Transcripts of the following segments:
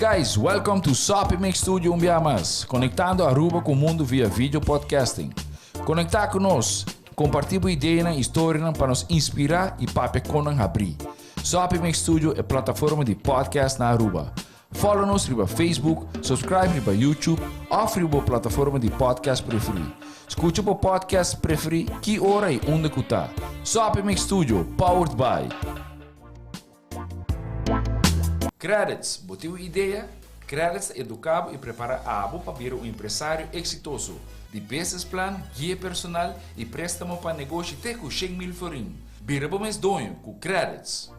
guys, welcome to Soppy Mix Studio un bia mas, conectando Aruba cu mundo via video podcasting. Conecta cu nos, comparti bo ideanan y storianan pa nos inspira y papia con nan habri. Soppy Mix Studio e plataforma di podcast na Aruba. Follow nos riba Facebook, subscribe riba YouTube of riba bo plataforma di podcast preferi. Scucha bo podcast preferi ki ora y unda cu ta. Soppy Mix Studio, powered by. Credits, bo tin un idea? Credits ta educa bo y prepara abo pa bira un empresario exitoso. Di business plan, guia personal y prestamo pa negoshi te cu 100,000 florin. Bira bo mes doño cu Credits.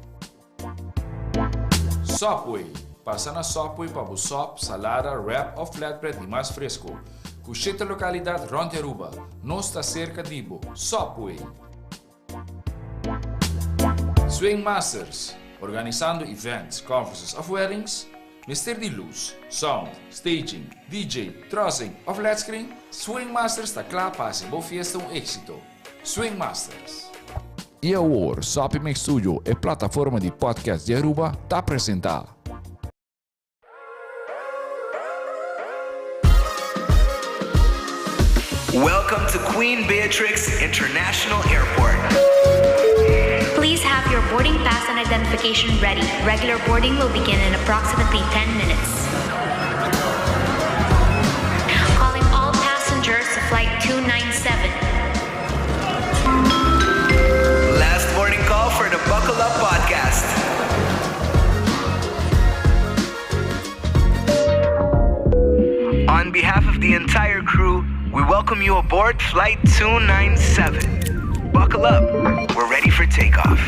Subway, Pasa na Subway pa bo sop, salada, wrap of flatbread di mas fresco. Cu shete localidad rond di Aruba. Nos ta cerca di bo. Subway! Swing Masters, Organisando events, conferences of weddings? Mester di luz, sound, staging, DJ, trussing of led screen? Swing Masters ta cla pa haci bo fiesta un exito. Swing Masters. Y awor, Soppy Mix Studio, e plataforma di podcast di Aruba, ta presenta. Welcome to Queen Beatrix International Airport. Please have your boarding pass and identification ready. Regular boarding will begin in approximately 10 minutes. Calling all passengers to flight 297. Last boarding call for the Buckle Up podcast. On behalf of the entire crew, we welcome you aboard Flight 297. Buckle up, we're ready for takeoff.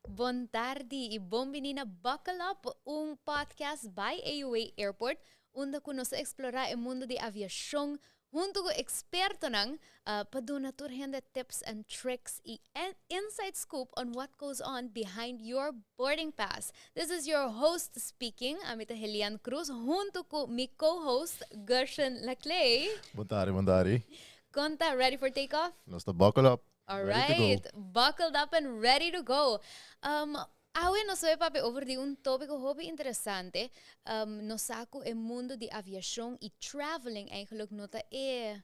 Bon tardi y bon bini na Buckle Up, un podcast by AUA Airport, unda cu nos ta explora e mundo di aviacion hunto cu expertonan pa duna tur hende tips and tricks y inside scoop on what goes on behind your boarding pass. This is your host speaking, ami ta Helian Cruz hunto cu mi co-host Gershon Laclay. Bon tardi, bon tardi. Con ta? Ready for takeoff? Nos ta buckle up. All Ready to go. right, buckled up and ready to go. Um, awe nos ta papia over di un tópiko hopi interesante. Um, nos sa ku e mundo di aviashon i traveling eigenlijk no ta e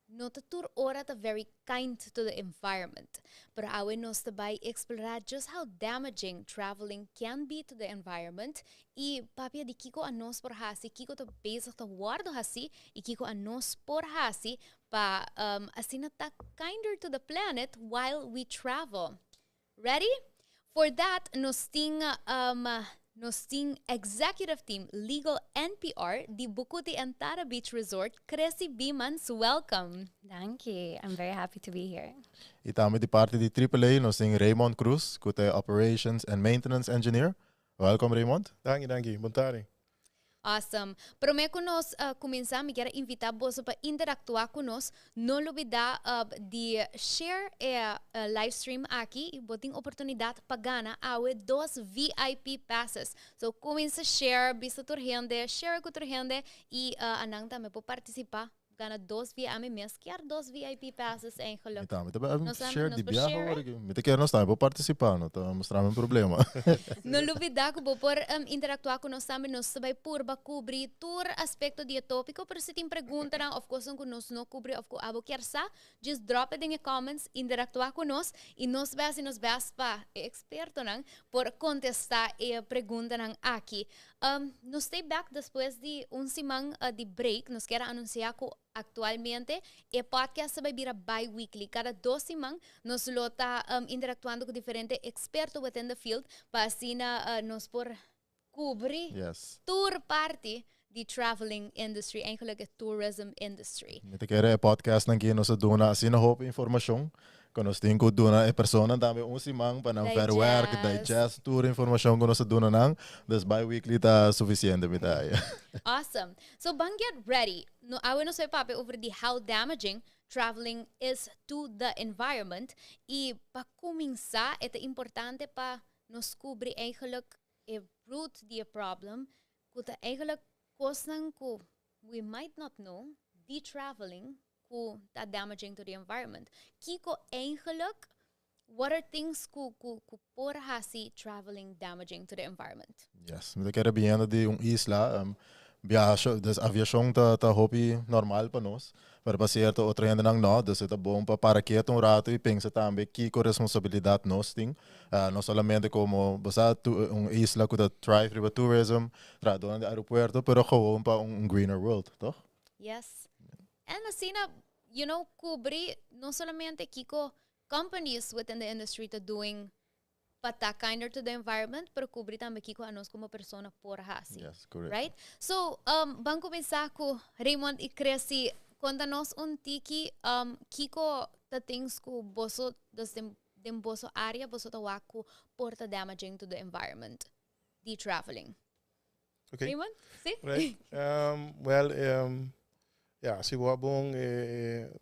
no ta tur ora ta very kind to the environment. Pero awe nos ta bai explora just how damaging traveling can be to the environment i papia di kiko anos por hasi, kiko ta bezig ta wòrdu hasi i kiko anos por hasi pa um, asina ta kinder to the planet while we travel. Ready? For that, nos tin, um, nos tin Executive Team Legal and PR di Bucuti and Tara Beach Resort, Cressy Biemans. Welcome. Danki. I'm very happy to be here. Y tambe di parti di AAA nos tin Raymond Cruz, cu ta Operations and Maintenance Engineer. Welcome Raymond. Danki, danki. Bon tardi. Awesome. Prome cu nos cuminsa, mi kier a invita boso pa interactua cu nos. No lubida di share e live stream aki y bo tin oportunidad pa gana awe dos VIP passes. So cuminsa share, bisa tur hende, share cu tur hende y anan tambe por participa. Gana dos vi ami mes kier dos VIP passes eigenlijk. Mi tambe ta bay Nos tambe- share nos di por biaha share, awor aki. Mi ta kere nos tambe por participa, no ta mustrami un problema. No lubida ku bo por em, interactua ku nos tambe. Nos ta bay purba kubri tur aspecto di e topico, pero si tin preguntanan of cosnan ku nos no kubri of ku abo kier sa, just drop it den e comments, interactua ku nos y nos bay hasi nos best pa e expertonan por contesta e preguntanan aki. Um, nos stay back despues di un siman uh, di break. Nos kier anuncia cu actualmente e podcast ta bay bira bi-weekly. Cada dos siman nos lo ta um, interactuando cu diferente experto within the field pa asina uh, nos por cubri tur parti di traveling industry, eigenlijk e tourism industry. Mi ta kere e podcastnan ki nos a duna asina hopi informacion ku nos tin ku duna e personanan tambe un siman pa nan verwerk, digest tur informacion ku nos a duna nan. Dus bi-weekly ta suficiente mi ta haya. Awesome. So ban get ready. No, awe nos bay papia over di how damaging traveling is to the environment. Y pa cuminsa e ta importante pa nos cubri eigenlijk e root di e problem ku ta eigenlijk kosnan ku we might not know di traveling ku ta damaging to the environment. Kiko eigenlijk What are things cu cu cu por haci traveling damaging to the environment? Yes, mi ta kere biniendo di un isla, biaha, dus aviacion ta ta hopi normal pa nos, pero pa cierto otro hendenan no, dus e ta bon pa para keto un rato y pensa tambe kico responsabilidad nos tin, no solamente como bo sa un isla cu ta thrive riba tourism, trahadornan di aeropuerto, pero gewoon pa un greener world, toch? Yes. En asina, cubri no solamente kico companies within the industry ta doing pa ta kinder to the environment, pero cubri tambe kico anos como persona por haci. Yes, correct. Right? So, ban cuminsa cu Raymond y Chrissy. Conta nos un tiki, kico ta things cu boso, dus den boso area, boso ta wak cu por ta damaging to the environment di traveling. Okay. Raymond? Si? Right. Well, ja, si bo a bon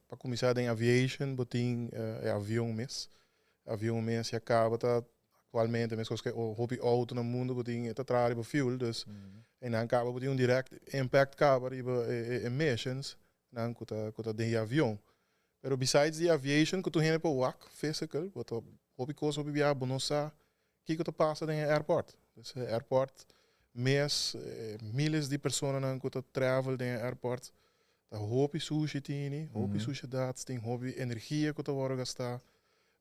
pa cuminsa den aviation, bo tin e avion mes. Avion mes ya caba ta actualmente mescos cu hopi auto na mundo bo tin e ta traha riba fuel, dus en nan caba bo tin un direct impact caba riba e emissions nan cu ta den e avion. Pero besides the aviation cu tur hende por wak physical, bo ta hopi cos, hopi biaha bo no sa kico ta pasa den e airport. Dus e airport mes, miles di personanan cu ta travel den e airport, ta hopi sushi tini, hopi sushedad tin, hopi energia cu ta wordo gasta.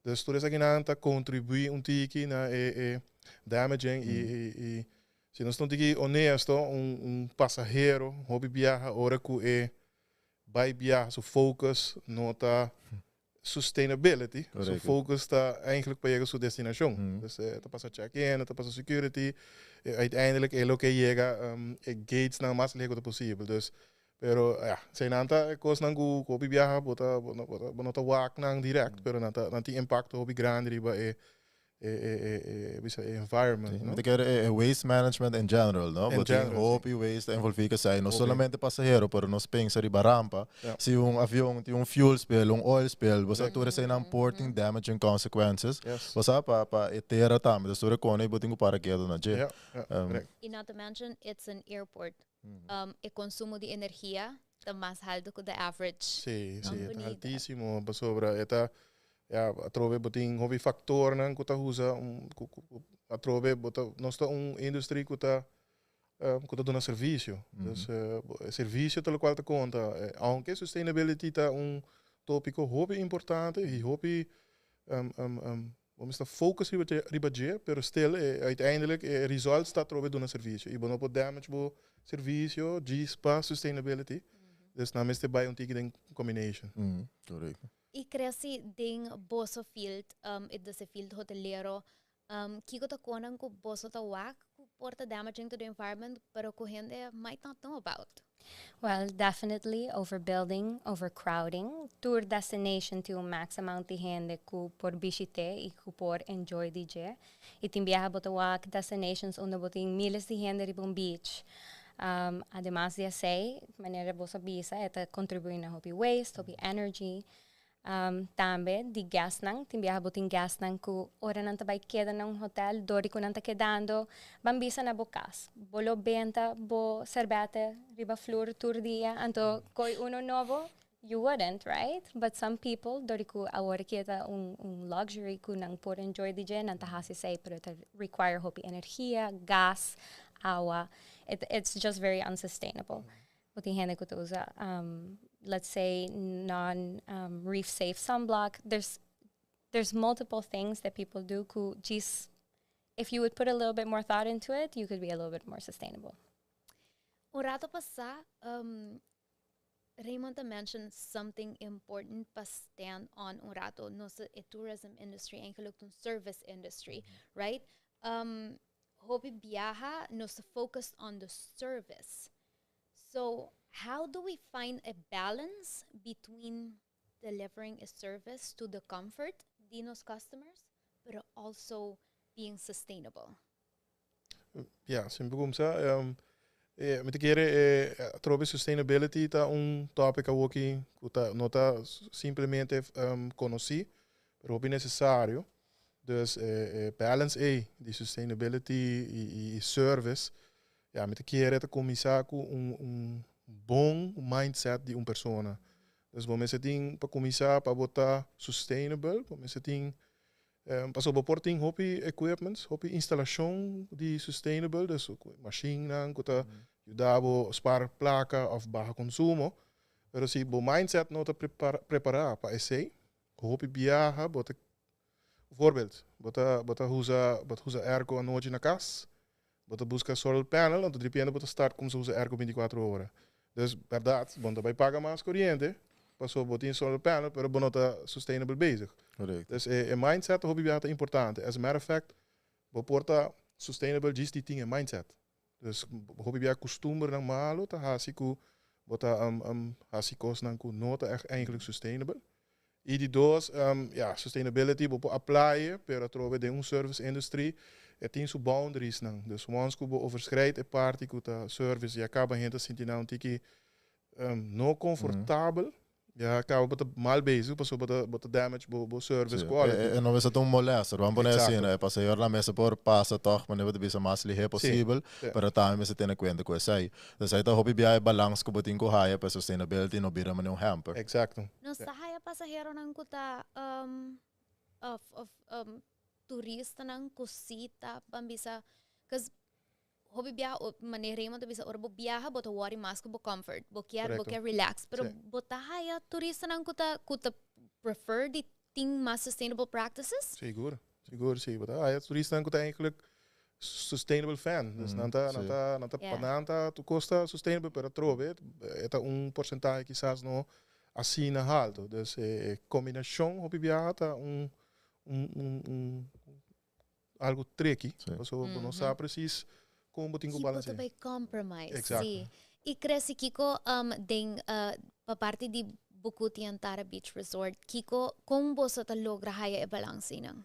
Dus tur esakinan ta contribui un tiki na e damaging y si nos ta un tiki honesto, un pasahero hopi biaha ora cu e bay biaha su focus no ta sustainability, su focus ta eigenlijk pa yega su destinacion. Dus ta pasa check-in, ta pasa security, uiteindelijk e lo ke yega e gates nan mas lejos posibel. Dus, pero ja, esey nan ta cosnan cu hopi biaha bo no ta wak nan direct, pero nan tin impacto hopi grandi riba e bisa e environment, no? Mi ta kere e waste management in general, no? In Bo tin general, si. Hopi waste envolvi cu esey, no Hopi. Solamente pasahero, pero nos pensa riba rampa. Si un avion tin un fuel spill, un oil spill, bo sa tur esey nan por tin damaging consequences. Bo sa pa e tera tambe, dus tur e cone bo tin cu para kedo na dje. Ja, correct. Y not to mention, it's an airport. E consumo di energia ta mas halto cu the average Si, ta company. Altisimo, pasobra e ta, ja, atrobe bo tin hopi factornan cu ta usa un cu atrobe bo ta nos ta un industry cu ta duna servicio. Dus e servicio ta locual ta conta. Aunke sustainability ta un topico hopi importante y hopi bo mester focus riba dje, pero still uiteindelijk e results ta atrobe duna servicio. Y bo no por damage bo servicio djis pa sustainability. Dus nan mester bay un tiki den combination. Correcto. Y Chrissy, den boso field, e dus e field hotelero, kico ta cosnan cu boso ta wak cu por ta damaging to the environment, pero cu hende might not know about? Well, definitely overbuilding, overcrowding. Tur destination tin un max amount di hende cu por bishita y cu por enjoy di dje. Y tin biaha bo ta wak destinations unda bo tin miles di hende riba un beach. Ademas di esey, manera bo a bisa, e ta contribui na hopi waste, hopi energy. Tambe di guestnan, tin biaha bo tin guestnan cu ora nan ta bay keda na un hotel, dor di cu nan ta kedando, ban bisa na bo cas. Bo lo benta bo serbete riba flur tur dia, anto coy uno nobo, you wouldn't, right? But some people, dor di cu awor cu ta un luxury cu nan por enjoy di dje, nan ta hasi esey, pero ta require hopi energia, gas, awa. It's just very unsustainable. Bo tin hende cu ta usa, let's say, non reef safe sunblock. There's multiple things that people do cu just if you would put a little bit more thought into it, you could be a little bit more sustainable. Un rato pasa, Raymond a mention something important pa stand on un rato. Nos e tourism industry eigenlijk un service industry, right? Hopi biaha nos focused on the service. So how do we find a balance between delivering a service to the comfort di nos customers, but also being sustainable? Ja, semper cuminsa. Mi ta kere atrobe sustainability ta un topic aki cu ta, no ta simplemente conoci, pero hopi necesario. Dus balance e di sustainability y service. Ja, mi ta kere ta cuminsa cu un bon mindset di un persona. Dus bo mester tin pa cuminsa pa bo ta sustainable, bo mester tin Paso bo por tin hopi equipments, hopi instalacion di sustainable, dus machine nan cu ta yuda bo spaar placa of baha consumo. Pero si bo mindset no ta prepara pa esey, hopi biaha bo ta, voorbeeld, bo ta usa airco anochi na cas, bo ta busca solar panel, anto diripiente bo ta start cuminsa usa airco 24 ora. Dus, berdad, bo no ta bay paga mas coriente, paso bo tin solar panel, pero bo no ta sustainable bezig. Dus e mindset hopi biaha ta importante. As a matter of fact, bo por ta sustainable djis di tin e mindset. Dus hopi biaha custumbernan malo ta hasi cu bo ta hasi cosnan cu no ta echt eigenlijk sustainable. Y di dos, ja, sustainability bo por apply, pero atrobe den un service industry e tin su boundaries nan. Dus once cu bo overschrijdt e parti cu ta service, ya caba hende sinti nan un tiki no comfortabel, ya caba bo ta mal bezig, paso bo ta damage bo service quality. E no ta un molester, ban pone asina, e pasahero na mester por pasa toch, maar ta bisa mas lihe posibel, pero tambe mester tene cuenta cu esey. Dus ey ta hopi biaha e balance cu bo tin cu haya pa sustainability no bira un hamper. Nos ta haya pasaheronan cu ta of turistanan cu si ta ban bisa, cause hopi biaha, manera Raymond ta bisa, ora bo biaha bo ta worry mas cu bo comfort, bo kier relax, pero bo ta haya turistanan cu ta prefer di tin mas sustainable practices. Sigur, sigur, si. But ah, turistanan cu ta eigenlijk sustainable fan. Dus nan ta pa nan ta tur cos ta sustainable, pero atrobe e ta un porcentahe kisas no asina halto. Dus combinacion hopi biaha ta un algo tricky. So, bo no sa precies con bo tin cu Kico balance. Ta bay compromise. Exacto. Si. Y crece Kiko den pa parti di Bucuti Antara Beach Resort. Kiko, con bo ta logra haya e balance nan?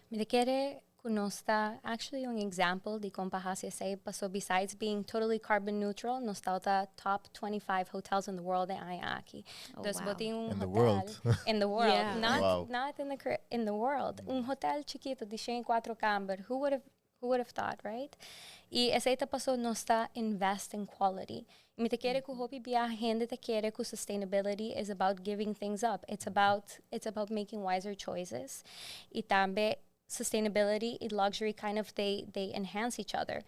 Mi ta kere cu nos ta actually un example di con pa haci esey, paso besides being totally carbon neutral, nos ta the top 25 hotels in the world e aña aki. Dus bo tin un In the hotel world. In the world, not not in the world. Un hotel chikito di 104 kamber. Who would have thought, right? Y esey ta paso nos ta invest in quality. Mi ta kere cu hopi biaha hende ta kere cu sustainability is about giving things up. It's about making wiser choices. Y tambe sustainability y luxury kind of they enhance each other.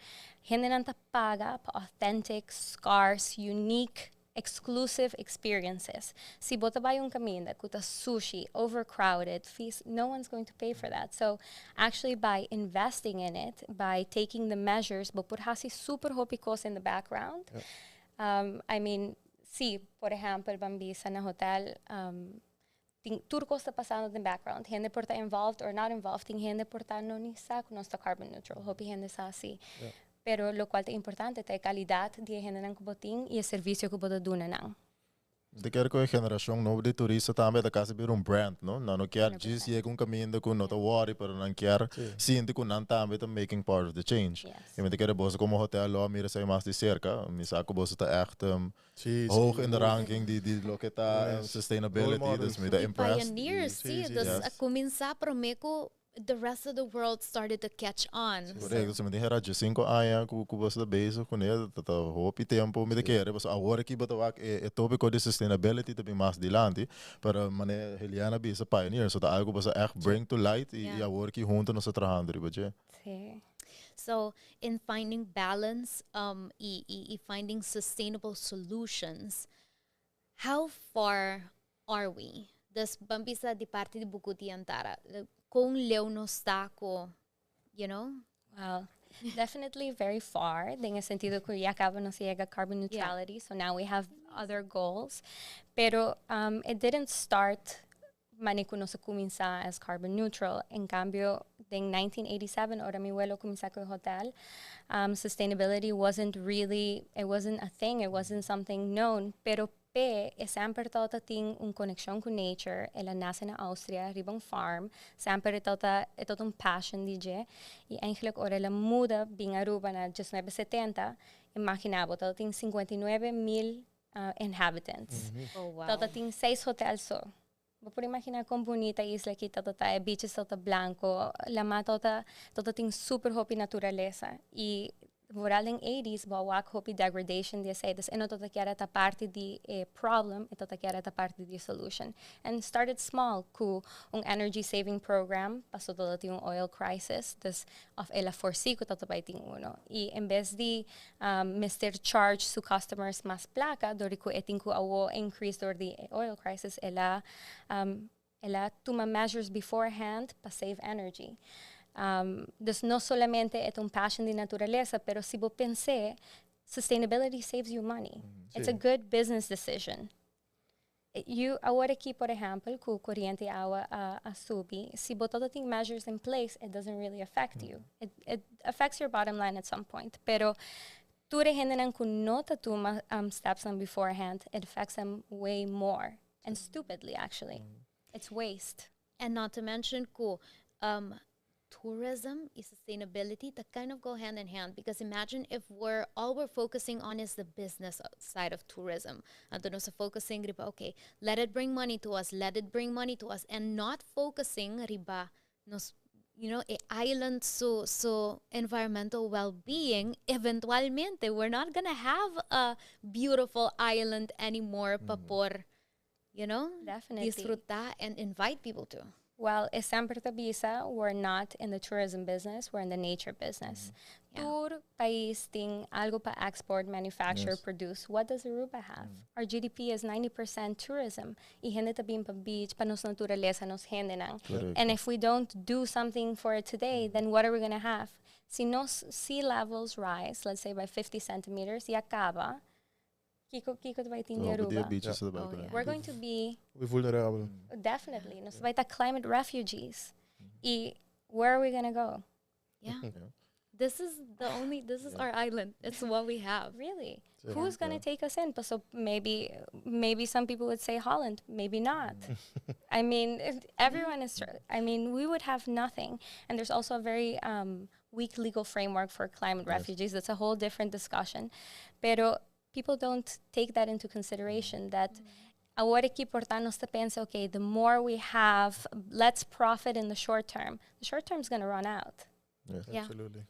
Hende ta paga pa authentic, scarce, unique, exclusive experiences. Si bo ta bay un caminda cu ta sushi, overcrowded, fees, no one's going to pay for that. So actually by investing in it, by taking the measures, bo por hasi super hopi cos in the background. I mean, si, por ehempel, ban bisa na hotel, tin tur cos ta pasando in the background. Hende por ta involved or not involved, tin hende por ta no ni sa cu nos ta carbon neutral. Hopi hende sa si. Pero locual ta importante ta e calidad di hendenan cu bo tin y e servicio cu bo ta duna nan. Ta kere cu e generacion nobo di turista tambe ta casi bira un brand, no? Nan no kier 100%. djis yega un caminda cu no ta worry, pero nan kier sinti cu nan tambe ta making part of the change. Y mi ta kere boso como hotel lo mira esey mas di cerca. Mi sa cu boso ta echt hoog in de ranking di loke ta sustainability, Role models. Dus mi ta impressed. Pioneers, si. Dus a cuminsa prome cu the rest of the world started to catch on. Correcto, si mi tin era 5 aña cu boso ta bezig cu ne, ta hopi tempo mi ta kere, paso awor aki bo ta wak e topico di sustainability ta bin mas dilanti, pero mane Heliana bisa, pioneer, so ta algo boso echt bring to light y awor aki hunto nos ta trahando riba dje. So in finding balance y finding sustainable solutions, how far are we? Dus ban bisa di parti di Bucuti Antara. Con leu nos ta cu? Well, definitely very far. Den sentido cu ya caba nos a yega carbon neutrality, so now we have other goals. Pero it didn't start mane cu nos a cuminsa as carbon neutral. En cambio, in 1987, ora mi welo a cuminsa cu e hotel, sustainability wasn't really, it wasn't a thing, it wasn't something known. Pero p'e semper tawata tin un conexion cu nature. El a nace na Austria, riba un farm. Semper e tawata un passion di dje. Y eigenlijk ora el a muda bin Aruba na 1970, imagina bo, tawata tin 59 mil inhabitants. Tawata tin seis hotel so. Bo por imagina con bunita e isla aki tawata, e beaches tawata blanco, lama tawata tin super hopi naturalesa. Y Vooral den 80s, bo a wak hopi degradation di esey. Dus e no tabata kier ta parti di e problem, e tabata kier ta parti di e solution. And started small cu un energy saving program, paso tabata tin un oil crisis, dus of el a foresee cu tabata bay tin uno. Y en bes di mester charge su customers mas placa, door di cu e tin cu awo increase door di e oil crisis, el a tuma measures beforehand pa save energy. Dus no solamente e un passion di naturalesa, pero si bo pensa, sustainability saves you money. It's a good business decision. You, awor aki, por ehempel, cu coriente awa a subi, si bo tin measures in place, it doesn't really affect you. It affects your bottom line at some point. Pero tur hendenan cu no ta tuma steps on beforehand, it affects them way more. And stupidly, actually. It's waste. And not to mention cu tourism and sustainability that kind of go hand in hand, because imagine if we're all we're focusing on is the business side of tourism. Anto nos focusing riba, "Okay, let it bring money to us, let it bring money to us," and not focusing riba nos e island su environmental well-being. Eventualmente we're not gonna have a beautiful island anymore pa por Definitely. Disfruta and invite people to. Well, e semper ta bisa, we're not in the tourism business, we're in the nature business. Tur pais tin algo pa export, manufacture, produce. What does Aruba have? Our GDP is 90% tourism. Y hende ta bin pa beach, pa nos naturalesa, nos hendenan. Correct. And if we don't do something for it today, then what are we going to have? Si nos sea levels rise, let's say by 50 centimeters, y caba, kico, kico bay tin di Hopi dia Aruba? Beaches ta bay Oh, cu yeah. We're going to be Be vulnerable. Definitely. Nos bay ta climate refugees. Y where are we going to go? Yeah. This is our island. It's what we have. Really? Who's going to take us in? So maybe some people would say Holland, maybe not. I mean, if everyone is, I mean, we would have nothing. And there's also a very weak legal framework for climate refugees. That's a whole different discussion. Pero people don't take that into consideration, that awor aki por ta nos ta pensa, "Okay, the more we have, let's profit in the short term." The short term is going to run out. Absolutely.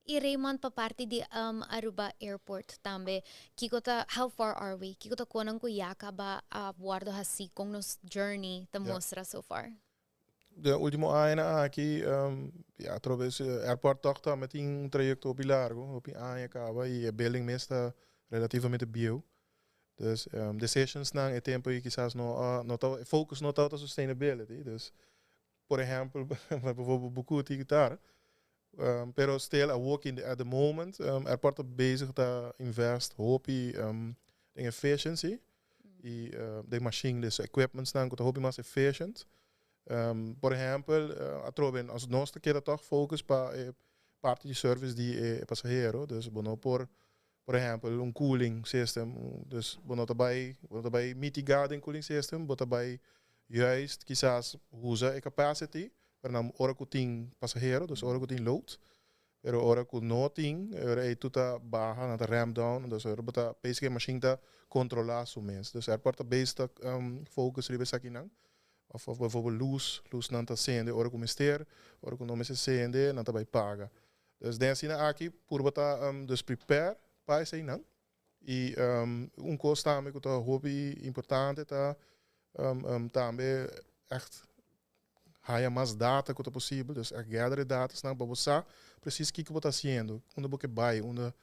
Y Raymond, pa parti di Aruba Airport tambe, kico ta, how far are we? Kico ta cosnan cu ya caba a wordo haci, con nos journey ta mostra so far? De ultimo aña aki, ja, atrobe airport toch ta met un trayecto hopi largo, hopi aña caba y e building mes ta relativamente bieu. Dus decisions nan e tempo y kisas no ta, focus no ta sustainability. Dus, por ehempel, bijvoorbeeld Bucuti guitar. Pero still, I work at the moment, airport ta bezig ta invest hopi in efficiency. Y de machine, dus equipment nan, ta hopi mas efficient. Por ehempel, atrobe, als nos ta keda toch focus pa parti di service di pasahero, dus bo no por, por ehempel, un cooling system, dus bo no ta bay mitiga e cooling system, bo ta bay juist kisas usa e capacity, pero na ora cu tin pasahero, dus ora cu tin load, pero ora cu no tin, ora ey tur ta baha, nan ta ramp down, dus ora bo ta basically machine ta controla su mes. Dus airport ta bezig ta focus riba esakinan. Of bijvoorbeeld luz nan ta sende ora cu mester, ora cu no mester sende, nan ta bay paga. Dus den asina aki purba ta dus prepare pa esey nan. Y un cos tambe cu ta hopi importante ta tambe echt haya mas data cu ta posibel, dus echt gather data nan pa bo sa precies kico bo ta haciendo, unda bo bay, unda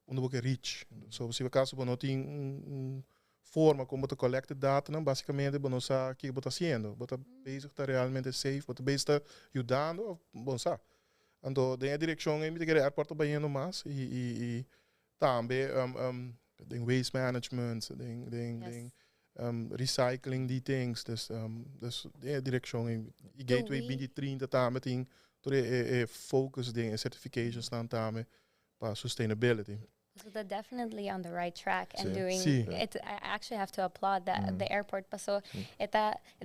bo reach. So si acaso bo no tin un forma con bo collect data, nan basicamente bo no sa kico bo ta haciendo. Bo ta bezig ta realmente safe, bo ta bezig ta yudando, of bo sa. Anto, den e direccion ey mi ta airport ta bayendo mas y tambe den waste management, den den recycling die things, dus den direccion ey e Gateway 2030 tambe tin tur e focus den certifications nan tambe pa sustainability. So they're definitely on the right track and Si. doing Si. it. I actually have to applaud that the airport. So it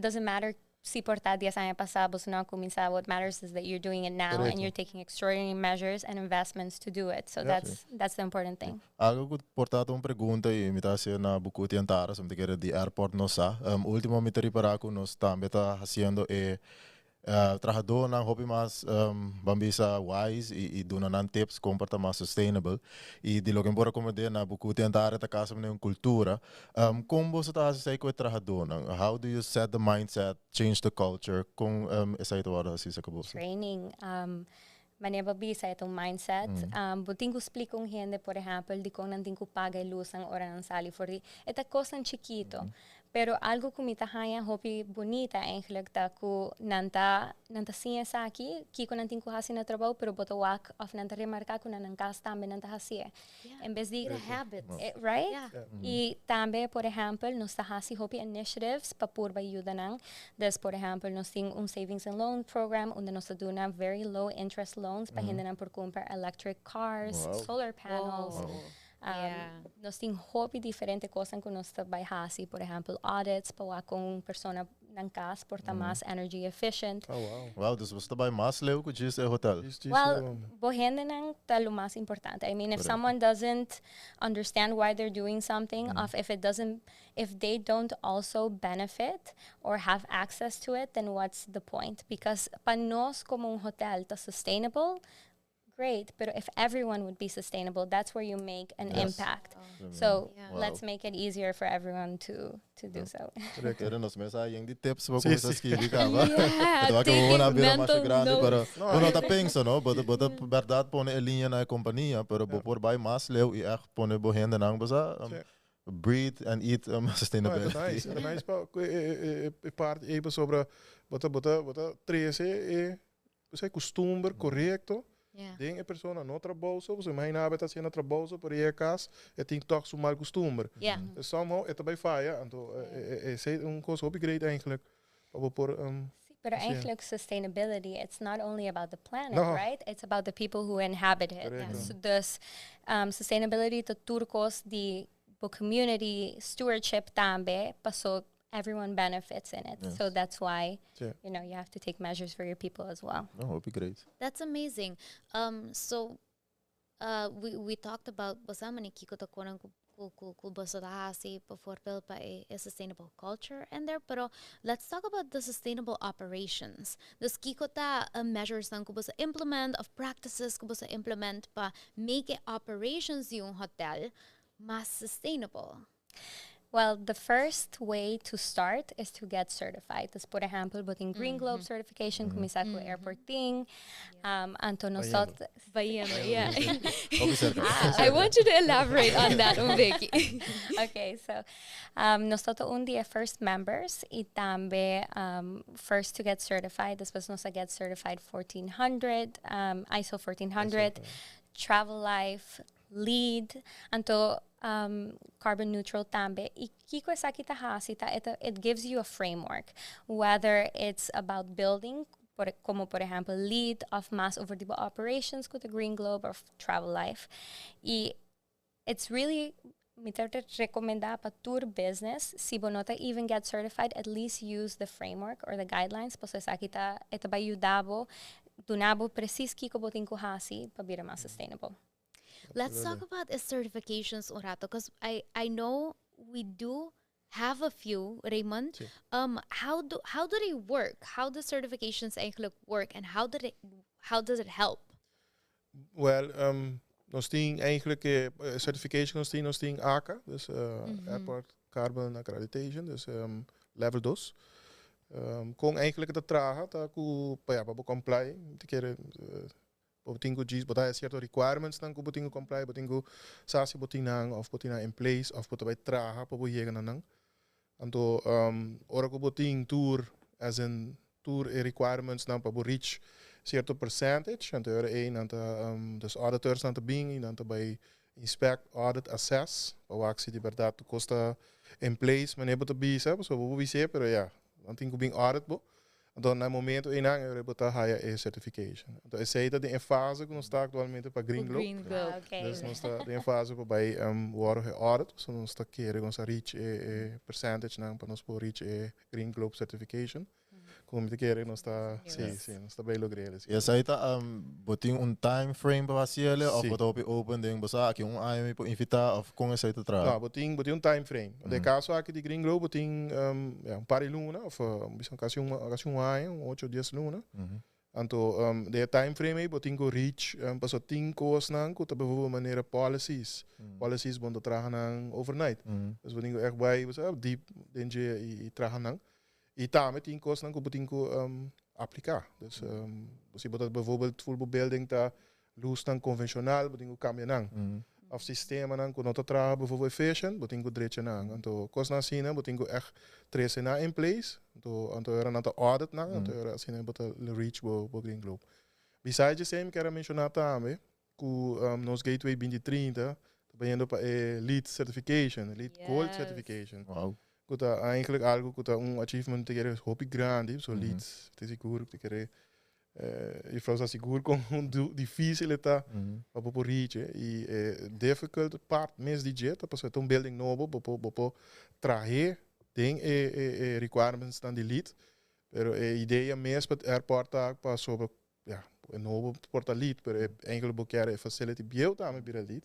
doesn't matter si por ta 10 aña pasa bo no a cuminsa. What matters is that you're doing it now and Correcto. you're taking extraordinary measures and investments to do it. So that's the important thing. Algo cu por ta un pregunta y mi ta haciendo na Bucuti Antara, so mi kier di airport no sa. Ultimo mi ta ripara cu nos tambe ta haciendo e Trahadónan hopi mas ban bisa wise i duna nan tips kon por ta mas sustainable. I di loke mi por a komprendé na Bucuti Antara ta kasa manera un kultura. Kon boso ta hasi esei ku e trahadónan? How do you set the mindset, change the culture? Kon esei ta wòrdu hasi serka boso? Training. Manera bo bisa e ta un mindset. Bo tin ku splika un hende por ehèmpel dikon nan tin ku paga e lusnan ora nan sali for di e ta kosnan chikito. Pero algo ku mi ta haña hopi bunita eigenlijk ta ku nan ta nan ta siña esaki, kiko nan tin ku hasi na trabou, pero bo ta wak òf nan ta remarká ku na nan kas tambe nan ta hasié. En bes di The habit. Right? I tambe por ehèmpel nos ta hasi hopi initiatives pa purba yuda nan. Dus por ehèmpel nos tin un savings and loan program unda nos ta duna very low interest loans pa hendenan por kumpra electric cars, solar panels. Nos tin hopi diferente kosnan ku nos ta bai hasi, por ehèmpel audits pa wak kon un persona nan kas por ta mas energy efficient. Oh, wow. Wow, dus boso ta bai mas leu ku djis e hotel. Djis, djis Well, e bo hendenan ta lo mas importante. I mean, if someone doesn't understand why they're doing something, of if it doesn't, if they don't also benefit or have access to it, then what's the point? Because pa nos komo un hotel ta sustainable, great, pero if everyone would be sustainable, that's where you make an impact. So let's make it easier for everyone to to do so. Pero nos mes a yen di tips pa Sí, kuminsá sí. skibi kaba. Yeah, Pero wak bo na taking bira masha mental grandi, notes. pero bo no ta pensa, no? Bo ta bo ta bèrdat pone e liña na e kompania, pero bo por bai mas leu i ègt pone bo hendenan bo sa breathe and eat No, e ta sustainability. nice, e ta nice pa ku e e e e parti ei pasobra bo ta bo ta bo ta trese e Esei kustumber korekto den e persona no trabou so, pasobra imagina bo e ta hasiendo trabou so pero yega kas e tin tòg su mal kustumber. Entonces somehow e ta bai faya, anto esei ta un kos hopi great eigenlijk pa bo por Sí, pero hasié. eigenlijk sustainability it's not only about the planet, No. right? It's about the people who inhabit it. Korekto. Dus sustainability ta tur kos di bo community stewardship tambe, paso everyone benefits in it. So that's why, you know, you have to take measures for your people as well. No, hopi great. That's amazing. So we we talked about bosa mani kiko ta konan ku ku ku ku boso ta hasi bijvoorbeeld pa e, e sustainable culture en there, pero let's talk about the sustainable operations. Dus kiko ta measures nan ku boso implement of practices ku boso implement pa make e operations di un hotel mas sustainable? Well, the first way to start is to get certified. Dus, por ehempel, bo tin Green Globe certification, cuminsa cu Airport tin. Anto nos Bayendo. tot... Bayendo, yeah. Hopi cerca. I want you to elaborate on that un beki. Okay, so nos tot un di e first members y tambe first to get certified. Despues nos a get certified 1400, ISO 1400, Travel Life, LEED, anto carbon neutral tambe. Y kico esaki ta haci ta e ta it gives you a framework, whether it's about building, por como por ehempel LEED of mas over di bo operations cu ta Green Globe of Travel Life. Y it's really, mi ta recomenda pa tur business, si bo no ta even get certified, at least use the framework or the guidelines, pasobra esaki ta e ta bay yuda bo, duna bo precies kico bo tin cu haci pa bira mas sustainable. Let's talk about the certifications un rato, because I know we do have a few, Raymond. Sí. How do they work? How do certifications eigenlijk work and how does it help? Well, nos tin eigenlijk certification nos tin ACA, dus Airport Carbon Accreditation, dus level 2. Kon eigenlijk ta traha, ta ku pa ja, pa bo comply, te kere bo tin ku djis, bo ta cierto requirements nan ku bo tin ku comply, bo tin ku sa si bo tin nan of bo tin nan in place of bo ta bai traha pa bo yega na nan. Anto ora ku bo tin tur as in tur e requirements nan pa bo reach cierto percentage, anto ora ei nan ta dus auditors nan ta bin i nan ta bai inspect, audit, assess, pa wak si di berdad tur kos ta in place, manera bo ta bisa, pasobra bo por bis'é, pero ja, nan tin ku bin audit bo. Anto na e momento einan ora bo ta haya e certification. Anto esei ta den e fase ku nos ta aktualmente pa Green Globe. Green Globe. Ah, okay. Dus nos ta den e fase pa bai wòrdu e audit, so nos ta kere ku nos a reach e percentage nan pa nos por reach e Green Globe certification. Ku mi ta kere nos ta, sí, sí, nos ta bay logr'é. I esei ta, bo tin un time frame pa hasiel òf bo ta hopi open den bo sa aki un aña mi por invitá òf kon esei ta traha? No, bo tin, bo tin un time frame. Den e kaso aki di Green Globe bo tin ya un par di luna òf bisa kasi un kasi un aña, un ocho dies luna. Anto den e time frame ei bo tin ku reach pasobra tin kosnan ku ta bijvoorbeeld manera policies, policies bo no ta traha nan overnight. Dus bo tin ku ègt bai bo sa diep den dje i traha nan. I tambe tin kosnan ku bo tin ku apliká. Dus si bo ta bijvoorbeeld full bo building ta lusnan konvenshonal, bo tin ku kambia nan. Òf sistemanan ku no ta traha bijvoorbeeld efficient, bo tin ku drecha nan. Anto kosnan asina bo tin ku ègt trese nan in place. Anto anto ora nan ta audit nan, anto ora asina bo ta reach bo bo green globe. Besides esei mi kier a menshoná tambe ku nos Gateway 2030 ta bayendo pa e LEED certification, LEED Gold certification. Wow. Ku ta eigenlijk algo ku ta un achievement te kere hopi grandi, so LEED te sigur te kere juffrouw sa sigur kon difícil e ta pa bo por reach e. I e difficult part mes di dje ta pasobra e ta un building nobo, bo por bo por trahe den e e requirements nan di LEED, pero e idea mes pa airport ta pasobra Ja, e nobo por ta lead, pero e eigenlijk bo kier e facility bieu tambe bira lead.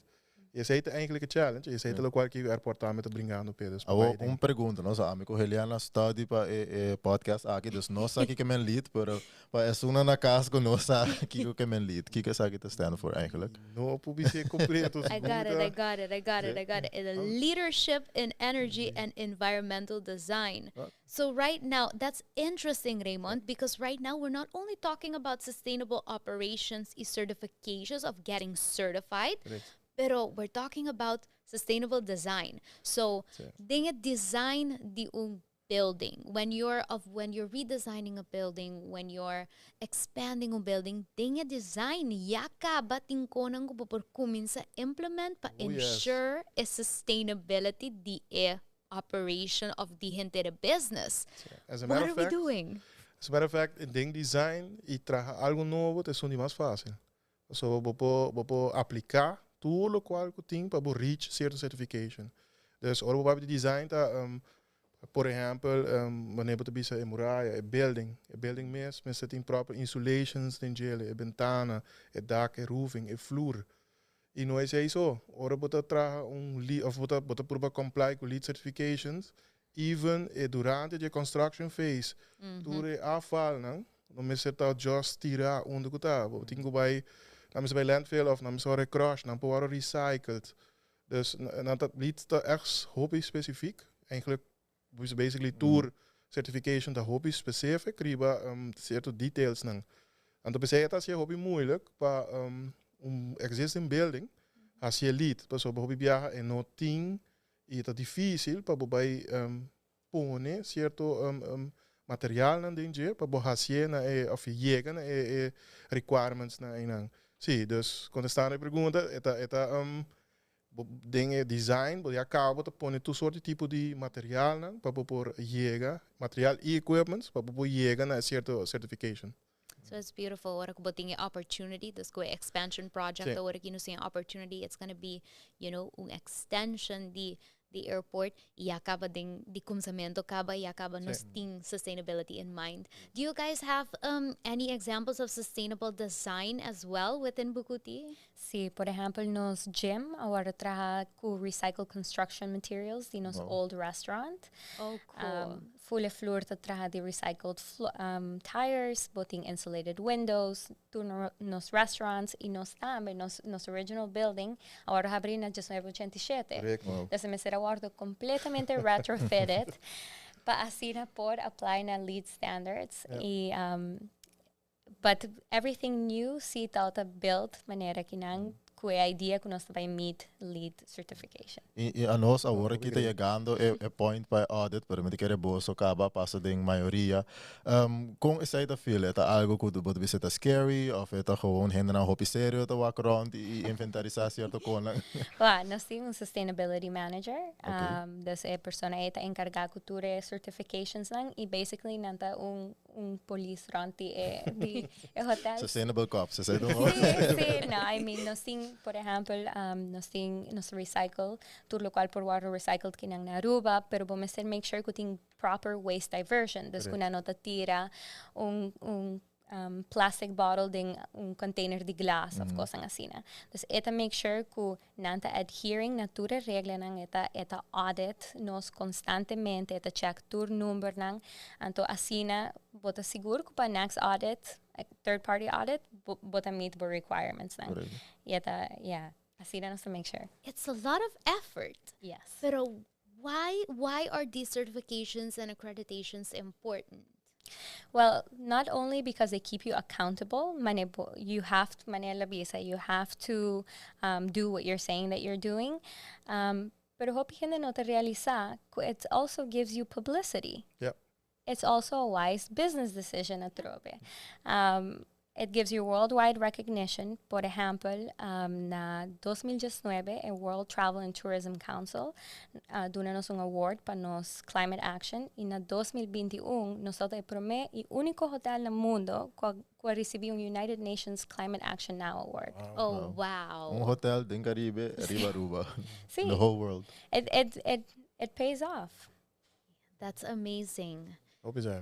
Y esey ta eigenlijk e challenge, y esey ta locual ki airport tambe ta bringando p'e. Dus Awo, un pregunta, nos ami cu Heliana study pa e e podcast aki, dus nos sa kiko men lead, pero pa esunnan na cas cu no sa kiko ke men lead, kiko esaki ta stand for eigenlijk? No por bis'é completo, I got it, I got it, I got it, I got it. Leadership in Energy and Environmental Design. So right now, that's interesting, Raymond, because right now we're not only talking about sustainable operations y certifications of getting certified, pero we're talking about sustainable design. So, den e design di un building, when you're of when you're redesigning a building, when you're expanding un building, den e design ya caba tin conan cu bo por cuminsa implement pa ensure e sustainability di e operation of di henter business. As a What matter are of we fact, doing? As a matter of fact, den design y traha algo nobo ta esun di mas facil. Pasobra bo por bo por aplica tur locual cu tin pa bo reach cierto certification. Dus ora bo papia di design ta por ehempel wanneer bo ta bisa e muraya, e building, e building mes mester tin proper insulations den djele, e bentana, e dak, e roofing, e vloer. Y no esey so, ora bo ta traha un lead of bo ta bo ta purba comply cu lead certifications, even e durante di e construction phase, tur e afvalnan no mester ta just tira unda cu ta. Bo tin cu bay, nan mester bay landfill of nan mester worde crush, nan por worde recycled. Dus nan ta lead ta echt hopi specifiek. Eigenlijk basically tur certification ta hopi specific riba cierto detailsnan. Anto p'esei e ta hacié hopi moeilijk pa un existing building hacié lead, pasobra hopi biaha e no tin y ta dificil pa bo bay pone cierto materialnan den dje pa bo hacié na e of yega na e requirementsnan einan. Sí, dus contestando e pregunta e ta e ta Bo den e design bo ya caba bo ta pone tur soort di tipo di materialnan pa bo por yega, material y equipments pa bo por yega na e cierto certification. So it's beautiful ora cu bo tin e opportunity, dus cu e expansion project Sí. awor aki nos tin e opportunity, it's gonna be, you know, un extension di di airport y ya caba den di cumsamento caba y ya caba nos tin sustainability in mind. Do you guys have um any examples of sustainable design as well within Bucuti? Sí, por ehempel nos gym a worde traha cu recycled construction materials di nos old restaurant. Oh cool. Um, full e floor ta traha di recycled um, tires, bo tin insulated windows, tur nos restaurants y nos tambe, nos, nos original building a worde habri na 1987. Correcto. Wow. Dus e mester a worde completamente retrofitted pa asina por apply na LEED standards. Y um, But everything new si ta built manera ki nan cu e idea cu nos ta bay meet LEED certification. I i anos awor aki ta yegando e e point pa e audit, pero mi ta kere boso caba pasa den mayoria. Con esey ta feel? E ta algo cu bo ta bisa ta scary of e ta gewoon hendenan hopi serio ta wak rond i inventarisa cierto conan? Wa, nos tin un sustainability manager. Dus e persona ey ta encarga cu tur e certificationsnan y basically nan ta un. un polis rond di e, di e hotel. Sustainable cops, esey ta un Si, si, no, I mean, nos tin, por ehempel, nos tin, nos recycle tur locual por wordo recycled kinan na Aruba, pero bo mester make sure cu tin proper waste diversion, dus cu nan no ta tira un, un plastic bottle den un container di glas of cosnan asina. Dus e ta make sure cu nan ta adhering na tur e reglanan, e ta e ta audit nos constantemente, e ta check tur numbernan, anto asina bo ta sigur cu pa next audit, third party audit, bo bo ta meet bo requirements nan. Y e ta, yeah, asina nos ta make sure. It's a lot of effort. Yes. Pero why why are these certifications and accreditations important? Well, not only because they keep you accountable, mane bo, you have to, mane el a bisa, you have to do what you're saying that you're doing. Pero hopi hende no ta realisa cu it also gives you publicity. It's also a wise business decision atrobe. It gives you worldwide recognition. Por ehempel, na 2019 e World Travel and Tourism Council a duna nos un award pa nos climate action y na 2021 nos ta e prome y unico hotel na mundo cu a cu a ricibi un United Nations Climate Action Now Award. Oh, wow. Un hotel den Caribe riba Aruba. Sí. The whole world. It, it, it, it pays off. That's amazing. Hopi sa.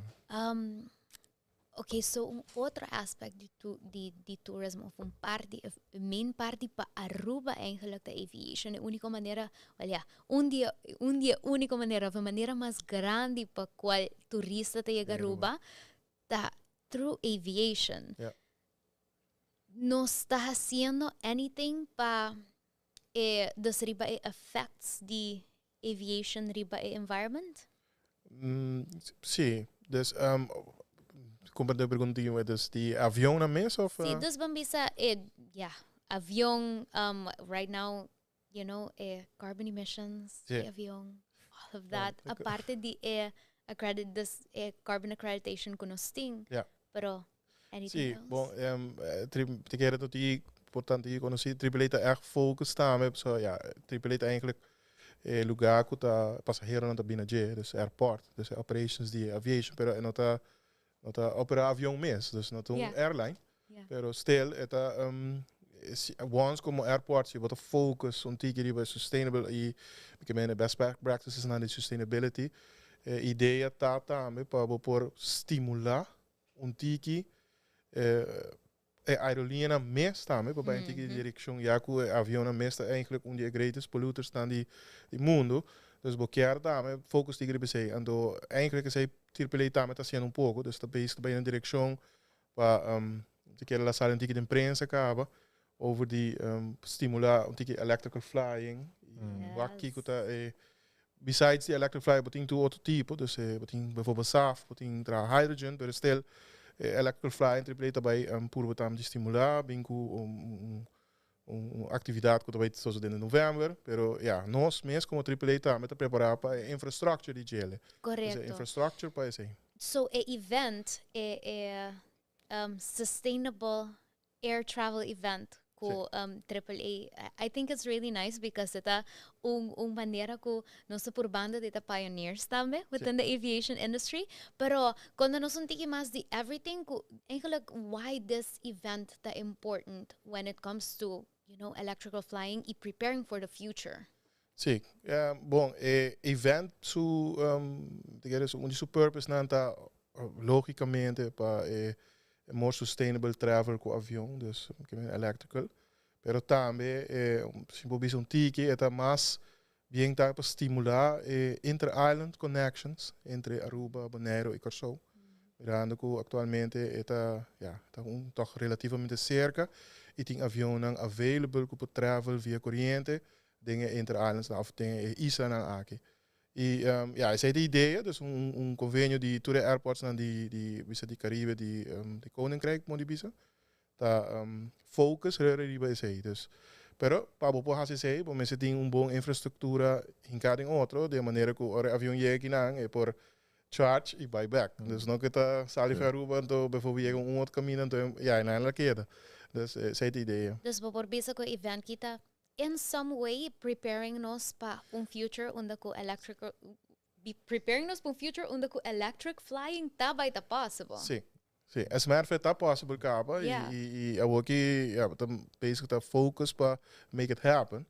Ok, so un otro aspect di, tu, di, di tourism of un parti, of main parti pa Aruba eigenlijk ta aviation. E único manera, wel ja, un di, un di e único manera of e manera mas grandi pa cual turista ta yega Aruba ta through aviation. Nos ta haciendo anything pa e, dus riba e effects di aviation riba e environment? Sí, dus um, comprende pregunta die, dus die avion na mes of? Sí, dus ban bisa e, ja, avion, right now, e carbon emissions, di avion, all of that, aparte di e accredit, dus e carbon accreditation ku nos tin, pero anything Sí, else? Bon, te kere tot die importante hier conocí, Triple A ta echt focus tambe, so ja, Triple A ta eigenlijk e lugar ku ta pasaheronan ta bina dje, dus airport, dus e operations di aviation, pero e no ta no ta opera avion mes, dus no ta un airline, pero still e ta si once como airport si bo ta focus un tiki riba e sustainable y mi ke meen e best practices nan di sustainability, e idea ta tambe pa bo por stimula un tiki e aerolineanan mes tambe pa bai un tiki di direccion ya cu e avionnan mes ta eigenlijk un di e greatest polluters nan di mundo. Dus bo kier tambe focus tiki riba esey. Anto eigenlijk esey Triple A tambe ta haciendo un poco. Dus ta bezig ta bai den direccion pa si kier la sali un tiki den prensa caba over di stimula un tiki electrical flying. Wak kico ta e besides di electric fly bo tin tur otro tipo, dus bo tin bijvoorbeeld SAF, bo tin traha hydrogen, pero still e electrical flying Triple A ta bai purba tambe di stimula, bin cu un un actividad cu ta bai sosode den november, pero ya, nos mes como Triple A tambe ta prepara pa e infrastructure di djele. Dus e infrastructure pa esey. So e event, e e sustainable air travel event cu Triple A. I think it's really nice because e ta un un manera cu nos ta purbando di ta pioneers tambe within the aviation industry. Pero conta nos un tiki mas di everything cu eigenlijk why this event ta important when it comes to electrical flying y preparing for the future. Sí, bon, e event su, un di su purpose nan ta logicamente pa e more sustainable travel cu avion, dus electrical. Pero tambe, si bo bisa un tiki, e ta mas bien ta pa stimula e inter-island connections entre Aruba, Bonaire y Kòrsou. Mirando cu actualmente e ta, ja, ta un toch relativamente cerca y tin avionnan available cu por travel via coriente den e inter-islands of den e islanan aki. Y ja, esey ta e idea, dus un convenio di tur e airportsnan di bisa di Caribe, di Koninkrijk, mo di bisa, ta focus riba esey. Dus, pero pa bo por haci esey, bo mester tin un bon infrastructura hinca den otro, de manera cu ora e avion yega akinan, e por charge y bay back. Dus no cu ta sali van Aruba, anto bijvoorbeeld yega un otro caminda, anto ja, nan la keda. Dus esey ta e idea. Dus bo por bisa cu e event kita in some way preparing nos pa un future unda cu electrical. Be preparing nos pa un future unda cu electric flying ta bay ta possible. Si, si. As a matter of fact ta possible caba y y awor ki ya bo ta bezig ta focus pa make it happen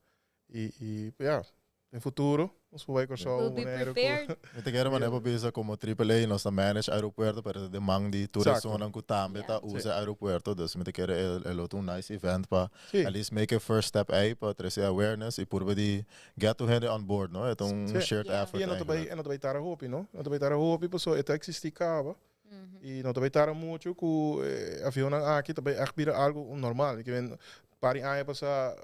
y y ya den futuro nos por bay Corsou We'll be Bonaire cu prepared. Mi ta kere manera bo bisa como Triple A nos ta manage aeropuerto pero ta den man di tur esunnan cu tambe ta usa e aeropuerto dus mi ta kere e lo ta un nice event pa at least make e first step ey pa trece awareness y purba di Get tur hende on board, no? E ta un shared effort I e no ta bai, eigenlijk. e no ta bai tara hopi, no? E no ta bai tara hopi pasobra e ta existi caba. I no ta bai tara mucho cu e avionnan aki ta bai echt bira algo normal. Ke men par di aña pasa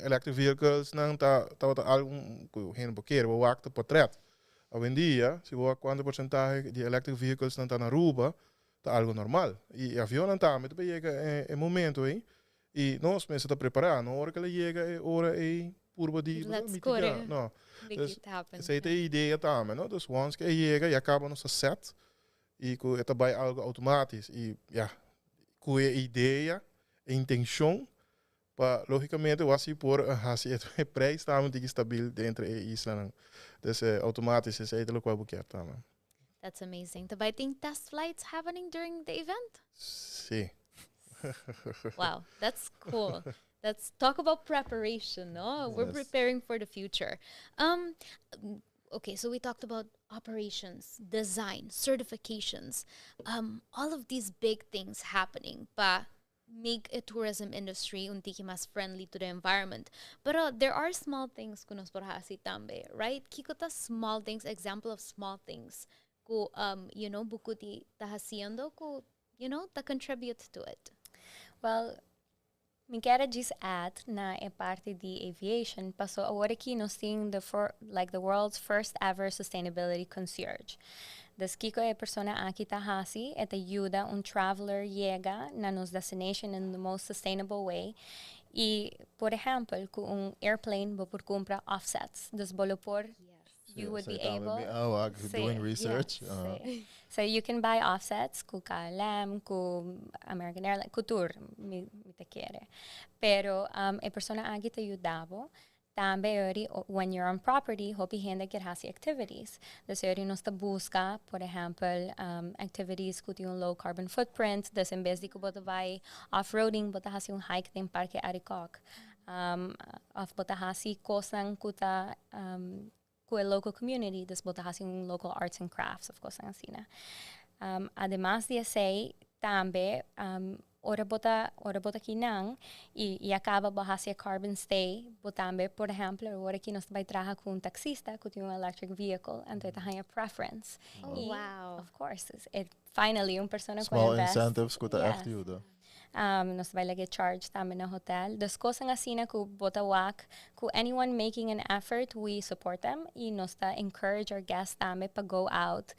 electric vehicles nan ta tabata algo cu hende por kere, bo wak ta portret. Awendia si bo wak cuanto porcentahe di electric vehicles nan ta na Aruba ta algo normal. I e avionnan tambe ta bai yega e momento ei I nos mester ta prepará, no ora ku el a yega e ora ei purba di Let's mitiga, kore. no. Make Dus it happen. esei ta e idea tambe, no. Dus once ku e yega ya kaba nos ta set i ku e ta bai algu outomatis i ya ku e idea, e intenshon pa logikamente wasi por hasi e prijs tambe un tiki stabil denter e islanan. Dus outomatis esei ta lokual bo kier tambe. That's amazing. Ta bai tin test flights happening during the event? Sí. Wow, that's cool. That's talk about preparation, no? We're Yes. preparing for the future. Okay, so we talked about operations, design, certifications, all of these big things happening pa make e tourism industry un tiki mas friendly to the environment. Pero there are small things ku nos por hasi tambe, right? Kiko ta small things, example of small things ku Bucuti ta hasiendo ku ta contribute to it? Well, mi kier a djis add na e parti di aviation, paso awor aki nos tin the for, like the world's first ever sustainability concierge. Dus kiko e persona aki ta hasi? E ta yuda un traveler yega na nos destination in the most sustainable way. Y, por ehempel, cu un airplane bo por cumpra offsets. Dus bo lo por, you would be able. Oh, doing research. Yes, sí. So you can buy offsets cu KLM, cu American Airlines, cu tur, mi ta kere. Pero e persona aki ta yuda bo. Tambe ori when you're on property, hopi hende kier haci activities. Dus ori nos ta busca, por ehempel, activities cu tin un low carbon footprint. Dus en bes di cu bo ta bay off-roading, bo ta haci un hike den Parke Arikok. Of bo ta haci cosnan cu ta cu e local community, dus bo ta haci un local arts and crafts of cosnan asina. Ademas di esey, tambe ora bo ta ora bo ta kinan y y a caba bo haci e carbon stay, bo tambe, por ehempel, ora ki nos ta bay traha cu un taxista cu tin un electric vehicle, anto e ta haña preference. Oh, Y, wow. of course, e finally un persona cu Small invest. incentives cu ta echt Yes. yuda. Nos ta bai laga e charge tambe na hotel. Dus kosan asina ku bo ta wak ku anyone making an effort, we support them y nos ta encourage our guests tambe pa go out,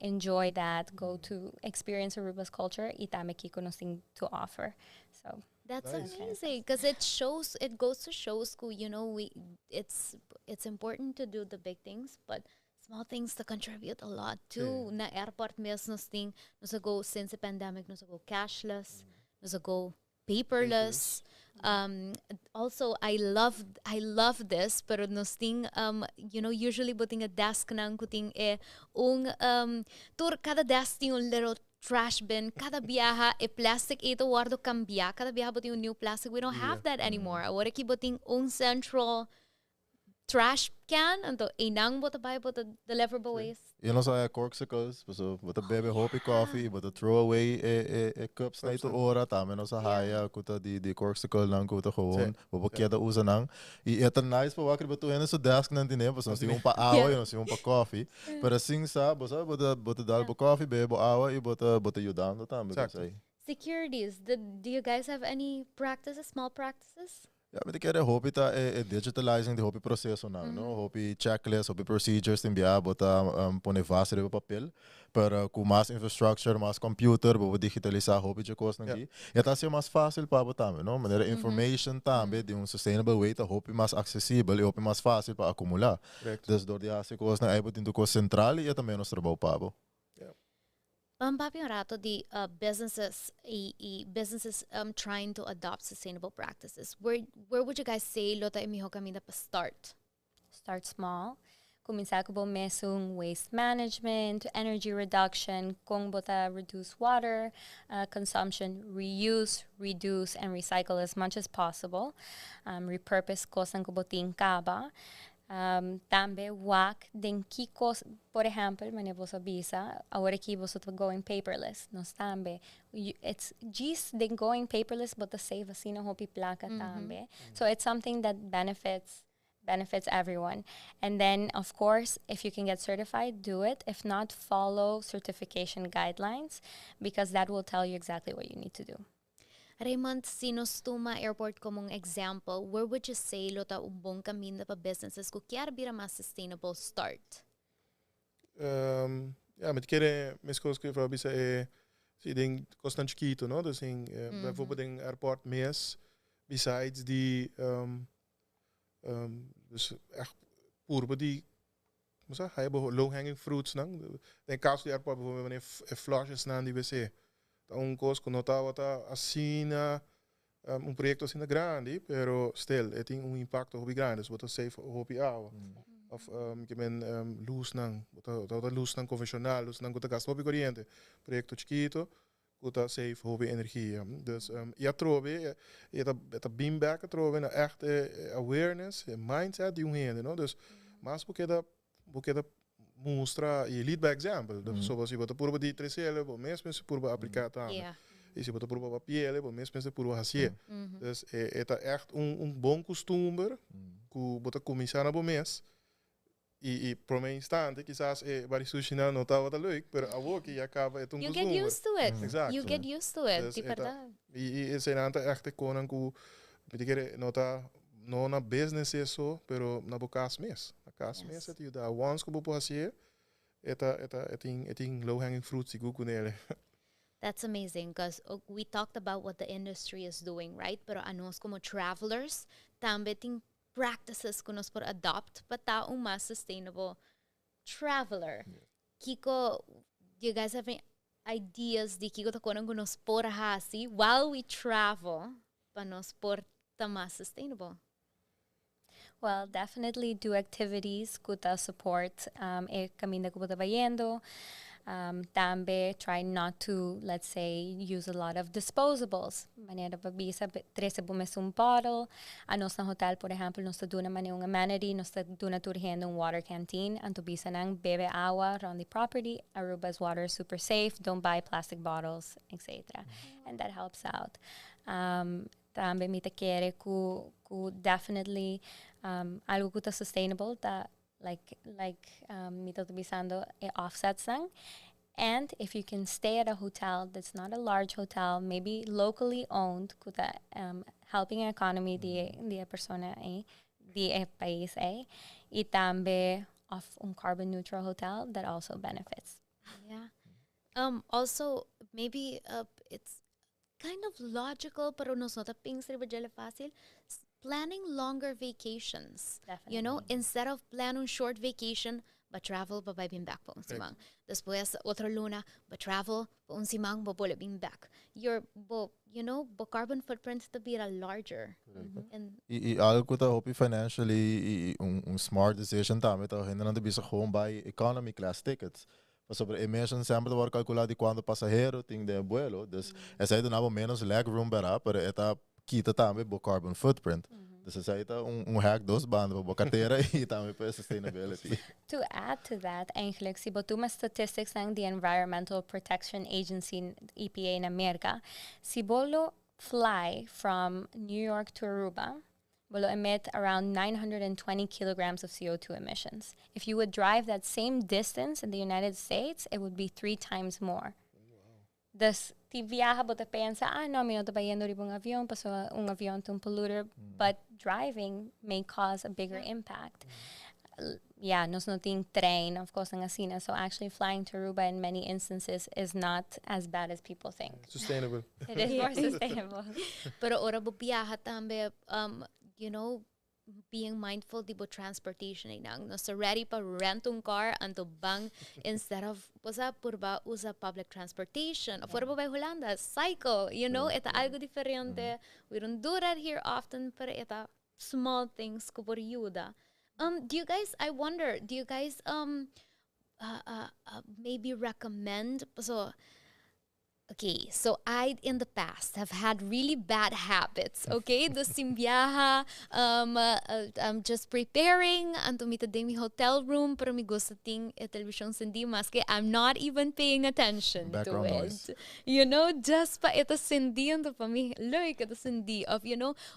enjoy that, go to experience Aruba's culture y tambe kiko nos tin to offer. So. That's Nice. amazing because it shows, it goes to shows ku, we, it's important to do the big things, but small things ta contribute a lot too. Na airport mes nos tin, nos a go since the pandemic, nos a go cashless, nos a go paperless. Also, I love this, pero nos tin, usually bo tin a desk nan ku tin e un, tur kada desk tin un little trash bin, kada biaha e plastic ei ta wordo cambia, kada biaha bo tin un new plastic. We don't have that anymore. Awor aki bo tin un central trash can, anto einan bo ta bai bo ta deliver bo waste. Y nos haya corksicles, paso bo ta bebe hopi coffee y bo ta throw away e cups na ito ora, tambe nos a haya cu ta di corksicle nan cu ta gewoon, bo por keda usa nan. Y e ta nice pa wak riba tur hende su desk nan tine, paso nos tin un pa awa y nos tin un pa coffee. Pero sin sa, bo sa, bo ta dal bo coffee, bebe bo awa y bo ta yudando tambe cu esey. Securities, do you guys have any practices, small practices? Ya, mi ta kere hopi ta e digitalizing di hopi procesonan, no? Hopi checklist, hopi procedures tin bia bo ta pone vast riba papel, pero cu mas infrastructure, mas computer, bo por digitalisa hopi dje cosnan aki. E ta haci mas facil pa bo tambe, no? Manera information tambe di un sustainable way ta hopi mas accesibel y hopi mas facil pa acumula. Dus door di haci cosnan ey bo tin tur cos central y e ta menos trabou pa bo. Ban papia un rato di businesses y y businesses trying to adopt sustainable practices. Where where would you guys say lo ta e miho caminda pa start? Start small. Cuminsa cu bo mesun waste management, energy reduction, con bo ta reduce water consumption, reuse, reduce and recycle as much as possible. Repurpose cosnan cu bo tin caba. Tambe wak den ki cos, por ehempel, manera boso a bisa, awor aki boso ta going paperless. Nos tambe. It's just den going paperless bo ta save asina hopi placa tambe. So it's something that benefits everyone. And then, of course, if you can get certified, do it. If not, follow certification guidelines because that will tell you exactly what you need to do. Raymond, si nos tuma airport como un example, where would you say lo ta un bon caminda pa businesses cu kier bira mas sustainable start? Ja, mi ta kere mescos cu a bisa e si den cosnan chikito, no? Dus in bijvoorbeeld in airport mes, besides die dus echt purba di con sa, haya low hanging fruits nan. Den caso di airport bijvoorbeeld wanneer flushes nan di wc. Ta un cos cu no tabata asina un proyecto asina grandi, pero still, e tin un impacto hopi grandi, dus bo ta save hopi awa. Of ke men luz nan, bo ta luz nan convencional, luz nan cu ta gasta hopi coriente. Proyecto chikito, cu ta save hopi energia. Dus y atrobe, e ta bin back atrobe na echt awareness, e mindset di un hende, no? Dus mas bo keda mustra y lead by example. Dus so si bo ta purba di tresele, bo mes mester purba aplica tambe. Y si bo ta purba papiele, bo mes mester purba haci. Dus e ta echt un bon custumber cu bo ta cuminsa na bo mes. Y prome instante, kisas bari sushi nan no tabata leuk, pero awor cu ya caba e ta un You get custumber. Used to it. Exacto. You get used to it. Dus Di berdad. Y esey ta echt con cu mi ta kere no ta no na business so, pero na bo cas mes. Na cas mes e ta yuda. Once cu bo por haci, e tin low hanging fruits sigur cu ne. That's amazing because we talked about what the industry is doing, right? Pero anos como travelers, tambe tin practices cu nos por adopt pa ta un mas sustainable traveler. Kico, do you guys have any ideas di kico ta cosnan cu nos por hasi while we travel pa nos por ta mas sustainable? Well, definitely do activities cu ta support e caminda cu bo ta bayendo. Tambe try not to, let's say, use a lot of disposables. Manera bo a bisa, trece bo mes un bottle. Anos na hotel, por ehempel, nos ta duna manera un amenity, nos ta duna tur hende un water canteen. Anto bisa nan bebe awa around the property. Aruba's water is super safe. Don't buy plastic bottles, etc. And that helps out. Tambe mi ta kere cu definitely algo cu ta sustainable ta like mi ta bisando e offsets nan. And if you can stay at a hotel that's not a large hotel, maybe locally owned, cu ta helping economy di e persona ey, di e pais ey, y tambe of un carbon neutral hotel, that also benefits. Yeah. Also, maybe it's kind of logical, pero nos no ta pensa riba dje facil. Planning longer vacations. Instead of plan un short vacation, but travel pa bin back pa un siman. Despues otro luna, but travel pa un siman, pa bolbe bin back. Your bo, you know, bo carbon footprint ta bira larger. And Y algo cu ta hopi financially y un smart decision tambe, ta hende nan ta bisa gewoon buy economy class tickets. Pasobra emission semper ta wordo calcula di cuanto pasahero tin den vuelo. Dus esey ta duna menos leg room para, pero e ta kita tambe bo carbon footprint. Dus esey ta un hack dos banda pa bo cartera y tambe pa sustainability. To add to that, eigenlijk, si bo tuma statistics nan di Environmental Protection Agency, EPA na America, si bo lo fly from New York to Aruba, will emit around 920 kilograms of CO2 emissions. If you would drive that same distance in the United States, it would be three times more. Dus tin biaha bo ta pensa, "Ah, no, mi no ta bayendo riba un avion, paso un avion ta un polluter," but driving may cause a bigger impact. Yeah, nos no tin trein, of course, asina. So actually flying to Aruba in many instances is not as bad as people think. Sustainable. It is more sustainable. Pero ora bo biaha tambe, being mindful di bo transportation ay nang nos ready pa rent un car anto bang instead of usa purba usa public transportation. Of ora bo bay Hulanda, cycle, e ta algo diferente. We don't do that here often, pero e ta small things cu por yuda. Do you guys, I wonder, do you guys maybe recommend, so okay, so I in the past have had really bad habits, okay? Dus tin biaha, I'm just preparing, anto mi ta den mi hotel room, pero mi gusta tin e television sendi, maske I'm not even paying attention to Background it. Noise. Just pa e ta sendi, anto pa mi leuk e ta sendi. Of,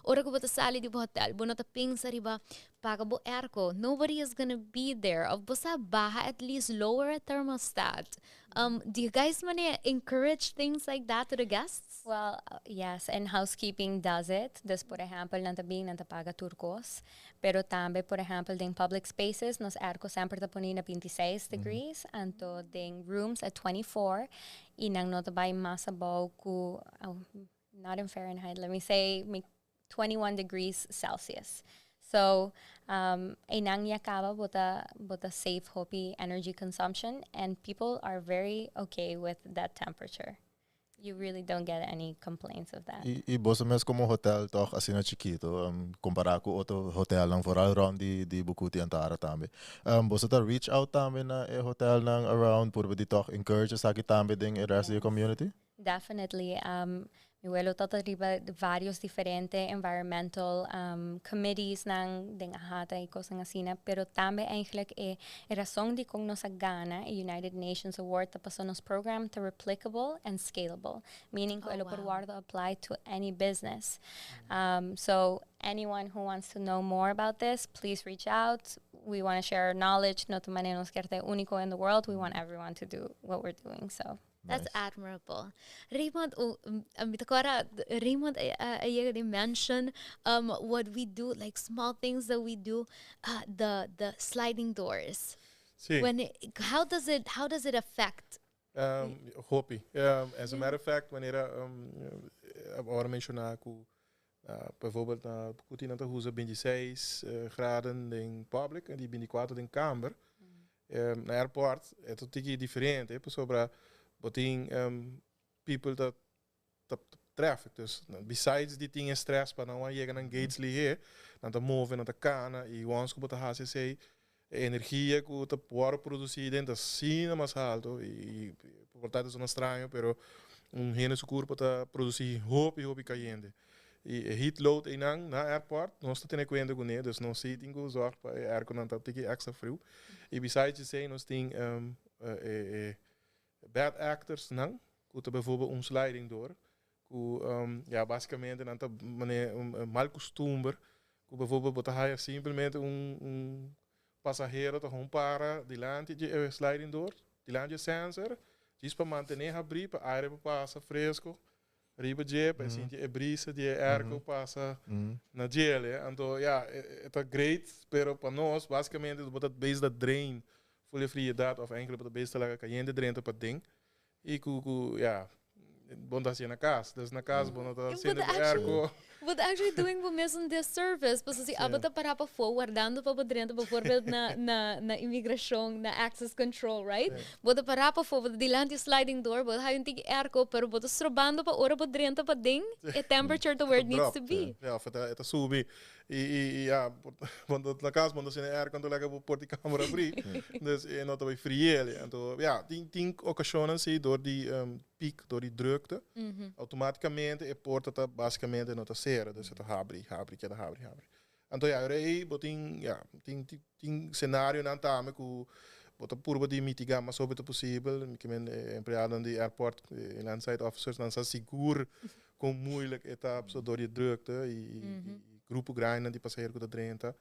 ora ku bo ta sali di bo hotel, bo no ta pensa riba paga bo airco. Nobody is gonna be there. Of bo sa baha at least lower a thermostat. Do you guys wanna encourage things like that to the guests? Well, yes, and housekeeping does it. Dus, por ehempel, nan ta bin, nan ta paga tur cos. Pero tambe, por ehempel, den public spaces, nos airco semper ta poni na 26 degrees, anto den rooms at 24, y nan no ta bay mas abou cu, oh, not in Fahrenheit, let me say 21 degrees Celsius. So, einan ya caba bo ta bo ta save hopi energy consumption and people are very okay with that temperature. You really don't get any complaints of that. Y boso mes como hotel toch asina chikito, compara cu otro hotelnan vooral rond di Bucuti en Tara tambe. Boso ta reach out tambe na e hotelnan around purba di toch encourage esaki tambe den e rest di e community? Definitely. Mi welo ta riba varios diferente environmental committees nan den AHATA y cosnan asina, pero tambe eigenlijk e razon di con nos a gana e United Nations Award ta paso nos program ta replicable and scalable, meaning cu e lo por wordo apply to any business. So anyone who wants to know more about this, please reach out. We want to share our knowledge. No ta manera nos kier ta unico in the world. We want everyone to do what we're doing. So That's Nice. Admirable. Raymond, oh, mi ta corda, Raymond a yega di mention what we do, like small things that we do, the sliding doors. Si. How does it affect? Hopi. As a matter of fact, wanneer awor menciona cu bijvoorbeeld na Bucuti nan ta usa 26 graden den public y 24 den kamer. Na airport e ta tiki diferente, pasobra bo tin people that traffic. Dus besides di tin stress pa nan yega na gates lihe, nan ta move, nan ta cana y once cu bo ta haci esey, energia cu ta por produci den ta asina mas halto y por tanto ta straño, pero un hende su curpa ta produci hopi hopi cayente. Y e heat load einan na airport, nos ta tene cuenta cu ne, dus nos si tin cu zorg pa e airco nan ta tiki extra friu. Y besides esey, nos tin bad actors nan, cu ta bijvoorbeeld un sliding door, cu ja, basicamente nan ta mane un mal costumber, cu bijvoorbeeld bo ta haya simplemente un pasahero ta gewoon para dilanti di e sliding door, dilanti di sensor, djis pa mantene habri, pa aire pasa fresco, riba dje, pa sinti e brisa di airco pasa na dje. Anto, ja, e ta great, pero pa nos, basicamente, bo ta base ta drain full friedad of eigenlijk bo ta base ta cayente drenta paden. Y cu ja, bo n' ta na cas. Dus na cas, bo n' ta sende airco. But actually doing bo mes un disservice. Paso si abo ta para pafo, wardando pa bo drenta, bijvoorbeeld na immigration, na access control, right? Bo ta para pafo, bo ta dilanti sliding door, bo ta haya un tiki airco, pero bo ta strobando pa ora bo drenta paden, e temperature to where it needs to be. Ja, of e ta subi. Y ja, want na cas, bo n' ta sende airco, anto laga porta di camera habri. Dus e no ta bay fria. Anto, ja, tin ocasionnan si door di piek, door di drukte, automaticamente e porta ta basicamente no ta cera, dus e ta habri, habri, keda habri, habri. Anto ja, rei, bo tin, ja, tin scenarionan tambe cu bo ta purba di mitiga mas hopi ta posibel, kiermen empleadonan di airport, landside officers, nan sa sigur con moeilijk e ta so door die drukte y grupo grandi di pasahero cu ta drenta.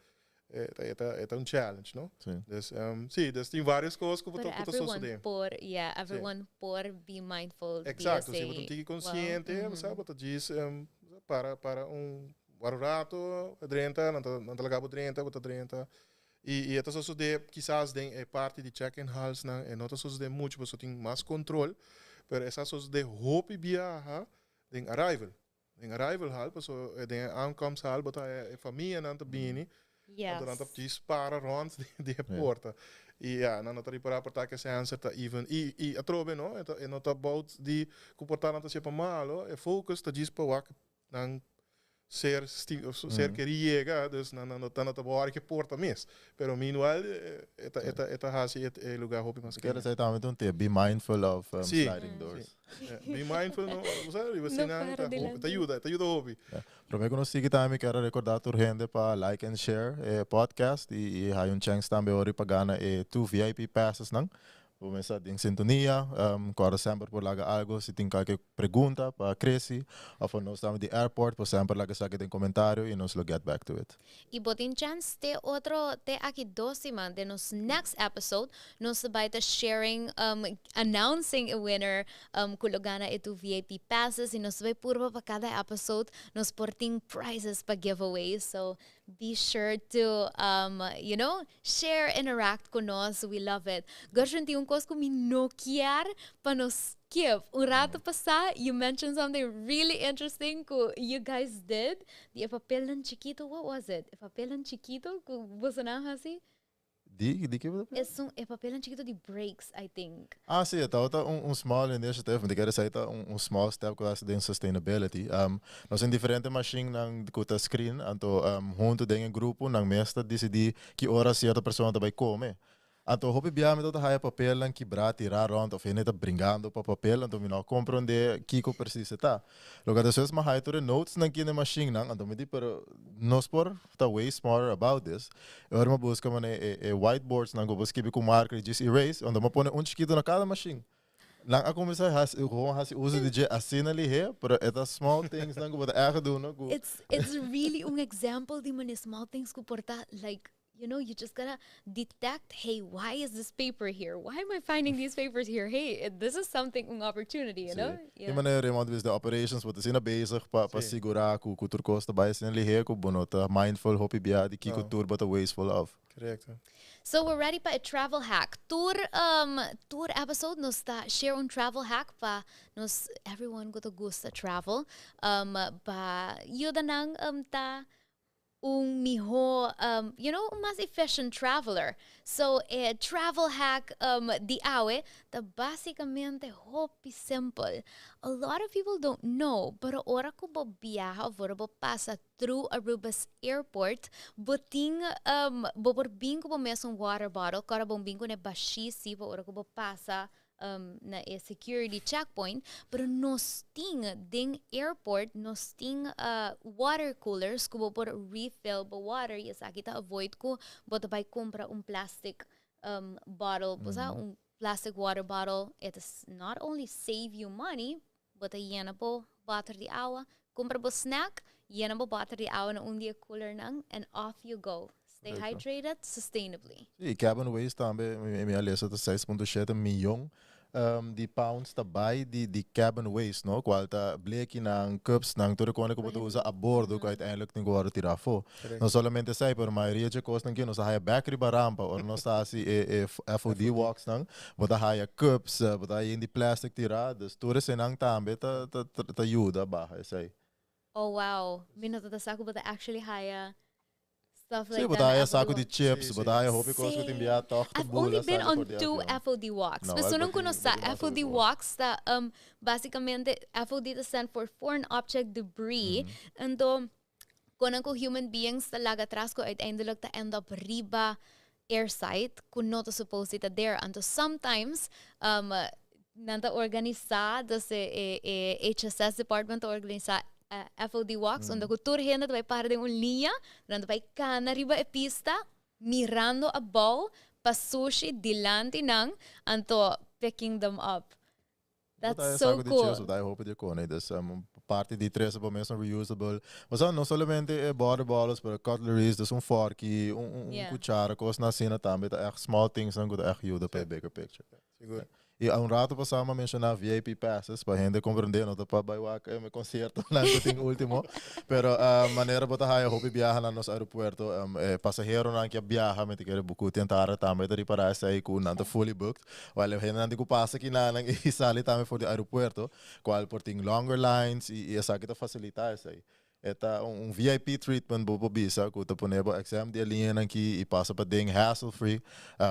E ta un challenge, no? Si. Dus, si, dus tin varios cos cu But bo ta everyone sucede. Por, yeah, everyone por be mindful. Exacto, di si bo esey. ta consciente, sabe, bo ta djis para un rato, 30, nan ta laga bo 30, bo ta 30. Y e ta sucede kisas den e parti di check-in halls nan, e no ta sucede mucho, pasobra tin mas control, pero e ta sucede hopi biaha den arrival. Den arrival hall, paso den aankomst hall, bo ta e famianan ta bini, anto nan ta djis para rond di porta. Y ja, nan no ta ripara por ta cu e sensor ta even y atrobe, no, e no ta about di cu porta nan ta sepa malo, e focus ta djis pa wak nan. Ser ser keri yega, dus nan nan no ta wòri ke porta mes. Pero meanwhile e ta e ta e ta hasi e lugar hopi mas Kere esei tambe ta un tip, be mindful of sliding doors. Be mindful no, bo sa riba No sinan para ta hopi, ta dilanti. yuda, ta yuda hopi. Prome ku nos sigui tambe mi kier a rekorda tur hende pa like and share e podcast i i haya un chèns tambe ora pa gana e two VIP passes nan. Bo mester den sintonia, kòrda semper por laga algo si tin kalke pregunta pa Chrissy of pa nos tambe di airport por semper laga esaki den komentario i nos lo get back to it. I bo tin chance te otro te aki dos siman den nos next episode nos ta bai ta sharing announcing e winner ku lo gana e two VIP passes i nos ta bai purba pa kada episode nos por tin prizes pa give away so be sure to you know share interact ku nos we love it. Gershwin tin un kos ku mi no kier pa nos skip. Un rato pasá you mentioned something really interesting ku you guys did di e papelnan chikito what was it? E papelnan chikito ku bosonan hasi? Di, di ke bo ta papia? Esun e papelnan chikito di breaks I think. Ah si, e tabata un un small initiative, mi ta kere esei ta un un small step ku ta hasi den sustainability. Nos tin diferente mashinnan ku ta screen, anto huntu den e grupo nan mes ta disidí ki ora sierto persona ta bai kome. Anto hopi bia mi tabata haya papelnan kibrá tirá rònt òf hende ta bringando pa papel, anto mi no a komprondé kiko presis e ta. Loke despues mi a haya tur e notesnan ki den e mashinnan, anto mi di pero nos por ta way smarter about this. E ora mi a buska manera e e whiteboardsnan ku bo skibi ku marker i djis erase, anto mi a pone un chikitu na kada mashin. Nan a kuminsá hasi gewoon hasi uso di dje asina lihé, pero e ta small thingsnan ku bo ta ègt duna ku. It's it's really un example di manera small things ku por ta like you know you just gotta detect hey why is this paper here? Why am I finding these papers here? Hey this is something un opportunity you know? Sí. E manera Raymond bisa den operations bo ta asina bezig pa pa sigurá ku ku tur kos ta bai asina lihé ku bo no ta mindful hopi bia di kiko tur bo ta wasteful of. Korekto. So we're ready pa e travel hack. Tur um tur episode nos ta share un travel hack pa nos everyone ku ta gusta travel um pa yuda nan um ta un miho um you know un mas efficient traveler. So e travel hack um di awe ta basicamente hopi simpel. A lot of people don't know pero ora ku bo biaha of ora bo pasa through Aruba's airport bo tin um bo por bin ku bo mes un water bottle kora bo bin ku ne bashí si pa ora ku bo pasa um na e security checkpoint pero nos tin den airport nos tin uh water coolers ku bo por refill bo water y esaki ta avoid ku bo ta bai kumpra un plastic um bottle bo sa un plastic water bottle it is not only save you money bo ta yena bo boter di awa kumpra bo snack yena bo boter di awa na un di e coolernan and off you go stay hydrated sustainably. Sí, y cabin waste tambe, mi a lesa ta 6.7 miyon di pounds ta bai di di cabin waste, no? Cual ta blekinan, cupsnan, tur e cosnan cu bo ta usa a bordo cu uiteindelijk tin cu wordo tira afo. No solamente esey, pero mayoria dje cosnan ki nos ta haya bek riba rampa ora nos ta haci e e FOD walksnan, bo ta haya cups, bo ta haya yen di plastic tira, dus tur eseynan tambe ta ta ta yuda baha esey. Oh wow, mi no ta sa cu bo ta actually haya stuff Sí, like bo that ta na haya FOD saco di walk. chips, Sí, bo sí. ta haya hopi cos cu tin Sí. bia toch te I've only bula been sali on for di two avion. FOD walks. No, Personan bo cu tin no bo sa, tin mas FOD hopi cos. walks ta um basicamente FOD ta stand for Foreign Object Debris. Anto konan cu human beings ta laga atras cu uiteindelijk ta end up riba airside cu no ta supposed di ta there. Anto sometimes um nan ta organisa, dus e e e HSS department ta organisa FOD walks unda cu tur hende ta bay para den un liña, nan ta bay cana riba e pista mirando abao pa sushi dilanti nan, anto picking them up. That's so Saco di cool. chips, bo ta hopi di cone, dus parti di tres bo mes reusable. Osea, no solamente e water bottles, pero cutleries, dus un forky, un un un cuchara, cosnan asina tambe ta echt small things nan cu ta echt yuda pa e bigger picture. Sigur. I un rato pasá mi a menshoná VIP passes pa hende komprendé, no ta pa bai wak e konsiertonan ku tin último, pero manera bo ta haya hopi biaha na nos aeropuerto, e pasaheronan ke a biaha mi ta kere bo ku tentara tambe ta ripará esei ku nan ta fully booked, wèl e hendenan tin ku pasa kinanan i sali tambe for di aeropuerto, kual por tin longer lines i esaki ta fasilitá esei. E ta un VIP treatment bo por bisa ku ta pone bo exam di e liñanan aki i pasa pa den hassle free.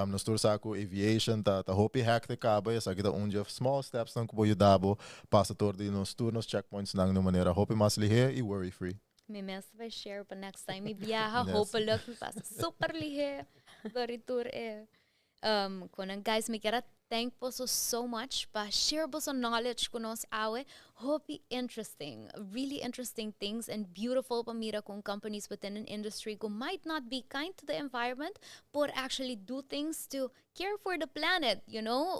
Nos tur sa ku aviation ta ta hopi hectic kaba i esaki ta un dje small steps nan ku por yuda bo pasa tur di nos tur nos checkpoints nan di un manera hopi mas lihé i worry free. Mi mes ta bay share pa next time mi biaha. Hopelijk mi pasa super lihe door di tur e konan. Guys, mi kier a thank boso so much pa share boso knowledge ku nos awe. Hopi interesting, really interesting things and beautiful pa mira con companies within an industry who might not be kind to the environment, but actually do things to care for the planet,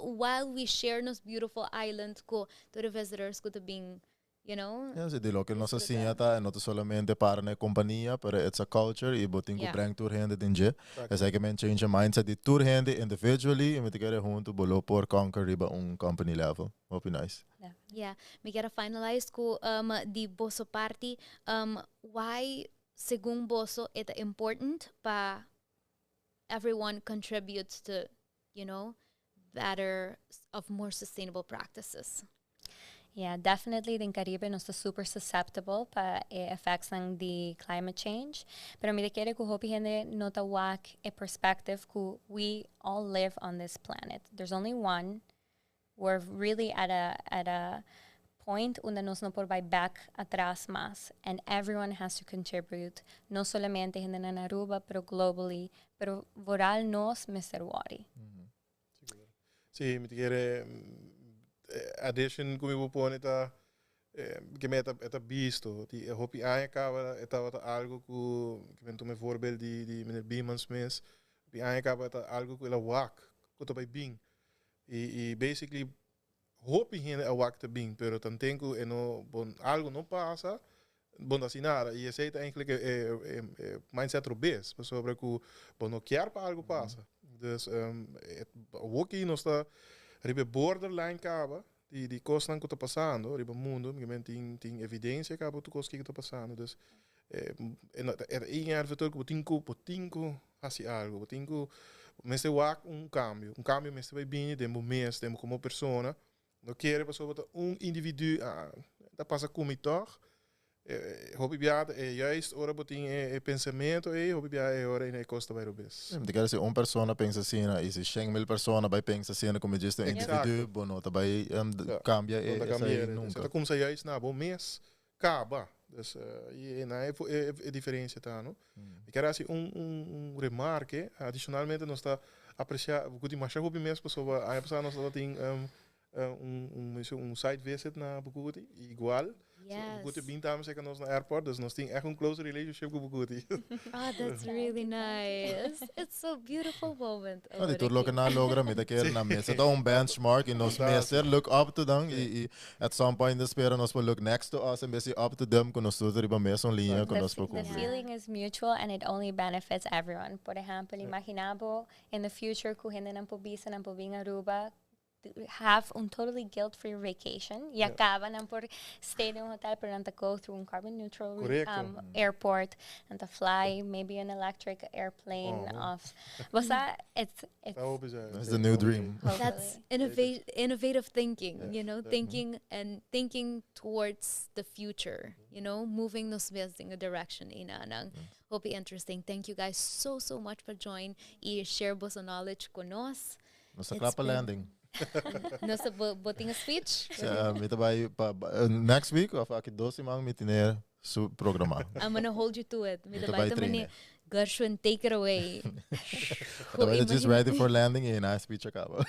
while we share nos beautiful island ku to the visitors ku ta bin. Ja, si, di loke nos a siña ta, no ta solamente para na e compania, pero it's a culture y bo tin cu breng tur hende den dje. Esaki ke men change e mindset di tur hende individually y mi ta kere hunto bo lo por conquer riba un company level. Hopi nice. Yeah, mi kier a finalize cu di boso parti, why segun boso e ta important pa everyone contributes to better of more sustainable practices? Yeah, definitely den Caribe nos ta super susceptible pa e effects di climate change. Pero mi ta kere cu hopi hende no ta wak e perspective cu we all live on this planet. There's only one. We're really at a point unda nos no por bay back atras mas and everyone has to contribute, no solamente hende na Aruba, pero globally, pero vooral nos mester worry. Si, mi ta kere addition cu mi por pone ta cu mi ta bisto di hopi aña caba e tabata algo cu mi tuma voorbeeld di meneer Biemans mes, hopi aña caba ta algo cu el a wak cu ta bay bin y basically hopi hende a wak ta bin, pero tanten cu e no bon algo no pasa, bon ta nada y esey ta eigenlijk e mindset robes sobre cu bo no kier pa algo pasa. Dus aki nos ta riba borderline caba di cosnan cu ta pasando riba mundo, mi tin evidencia caba tur cos cu ta pasando. Dus e e cu bo tin cu haci algo, bo tin cu mester wak un cambio, un cambio mester bay bini den bo mes, den como persona. No kier pasobra ta un individuo, ah, ta pasa cu mi toch. Hopi bia e juist ora bo tin e pensamento e hopi bia e ora e cos ta bay robes. Mi kier si un persona pensa asina y si 100.000 persona bay pensa asina como just un individuo, bo no ta bay cambia e esey nunca. Ta cuminsa juist na bo mes caba. Dus y na e diferencia ta, no? Mi kier haci un remarke, adicionalmente nos ta aprecia Bucuti masha hopi mes pasobra aña pasa nos tin un site visit na Bucuti, igual. Bucuti bin tambe cerca nos na airport, dus nos tin echt un close relationship cu Bucuti. Oh, that's really nice. It's so beautiful moment. No, di tur loke nan a logra, mi ta kere nan mes ta un benchmark y nos mester look up to them y at some point spera nos por look next to us en bes di up to them, cu nos tur riba mesun linea cu nos por The feeling is mutual and it only benefits everyone. Por ehempel, imagina bo in the future cu hende nan por bisa nan por bin Aruba, have un totally guilt-free vacation. Y caba nan por stay in un hotel, pero nan ta go through un carbon neutral airport and to fly maybe an electric airplane off. Basta, it's That's the new dream. That's innovative thinking, thinking and thinking towards the future, moving nos mes in a direction inanang. Hope interesting. Thank you guys so so much for join y share boso knowledge cu nos. Nos ta cla pa landing. Nos bo tin a speech? Mi ta bay next week of aki 2 siman mi tin su programa. I'm gonna hold you to it. Mi ta bay train. Gershwin, take it away. Ta just ready for landing y na speech a caba.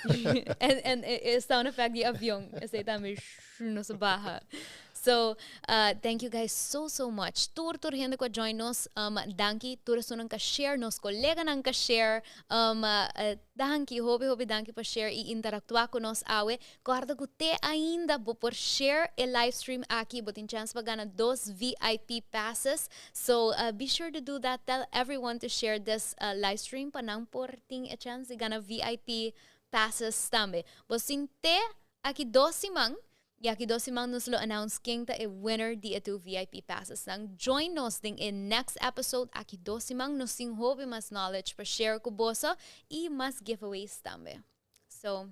And sound effect di avion. Esey tambe nos baha. So, thank you guys so, so much. Tur hende cu join nos. Danki. Tur esunnan cu share. Nos coleganan cu share. Danki. Hopi, hopi, danki pa share y interactua cu nos awe. Guarda cu te ainda bo por share e live stream aki. Bo tin chance pa gana dos VIP passes. So, be sure to do that. Tell everyone to share this live stream pa nan por tin a chance di gana VIP passes tambe. Bo tin te aki 2 siman. Y aki 2 siman nos lo announce ken ta e winner di e two VIP passes. Nan join nos den e next episode aki 2 siman, nos tin hopi mas knowledge pa share cu boso y mas giveaways tambe. So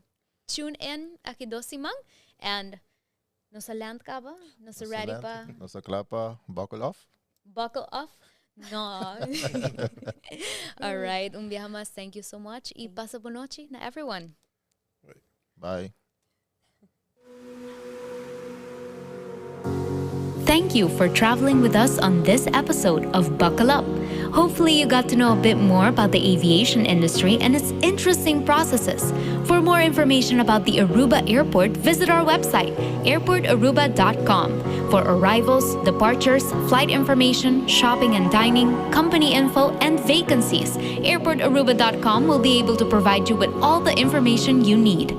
tune in aki 2 siman and nos a land caba, nos ready pa Nos cla pa buckle off. Buckle off. No. All right, un biaha mas, thank you so much y pasa bon nochi na everyone. Bye. Thank you for traveling with us on this episode of Buckle Up. Hopefully, you got to know a bit more about the aviation industry and its interesting processes. For more information about the Aruba Airport, visit our website, airportaruba.com, for arrivals, departures, flight information, shopping and dining, company info, and vacancies. Airportaruba.com will be able to provide you with all the information you need.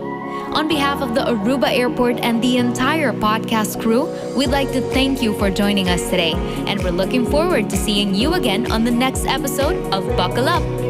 On behalf of the Aruba Airport and the entire podcast crew, we'd like to thank you for joining us today. And we're looking forward to seeing you again on the next episode of Buckle Up.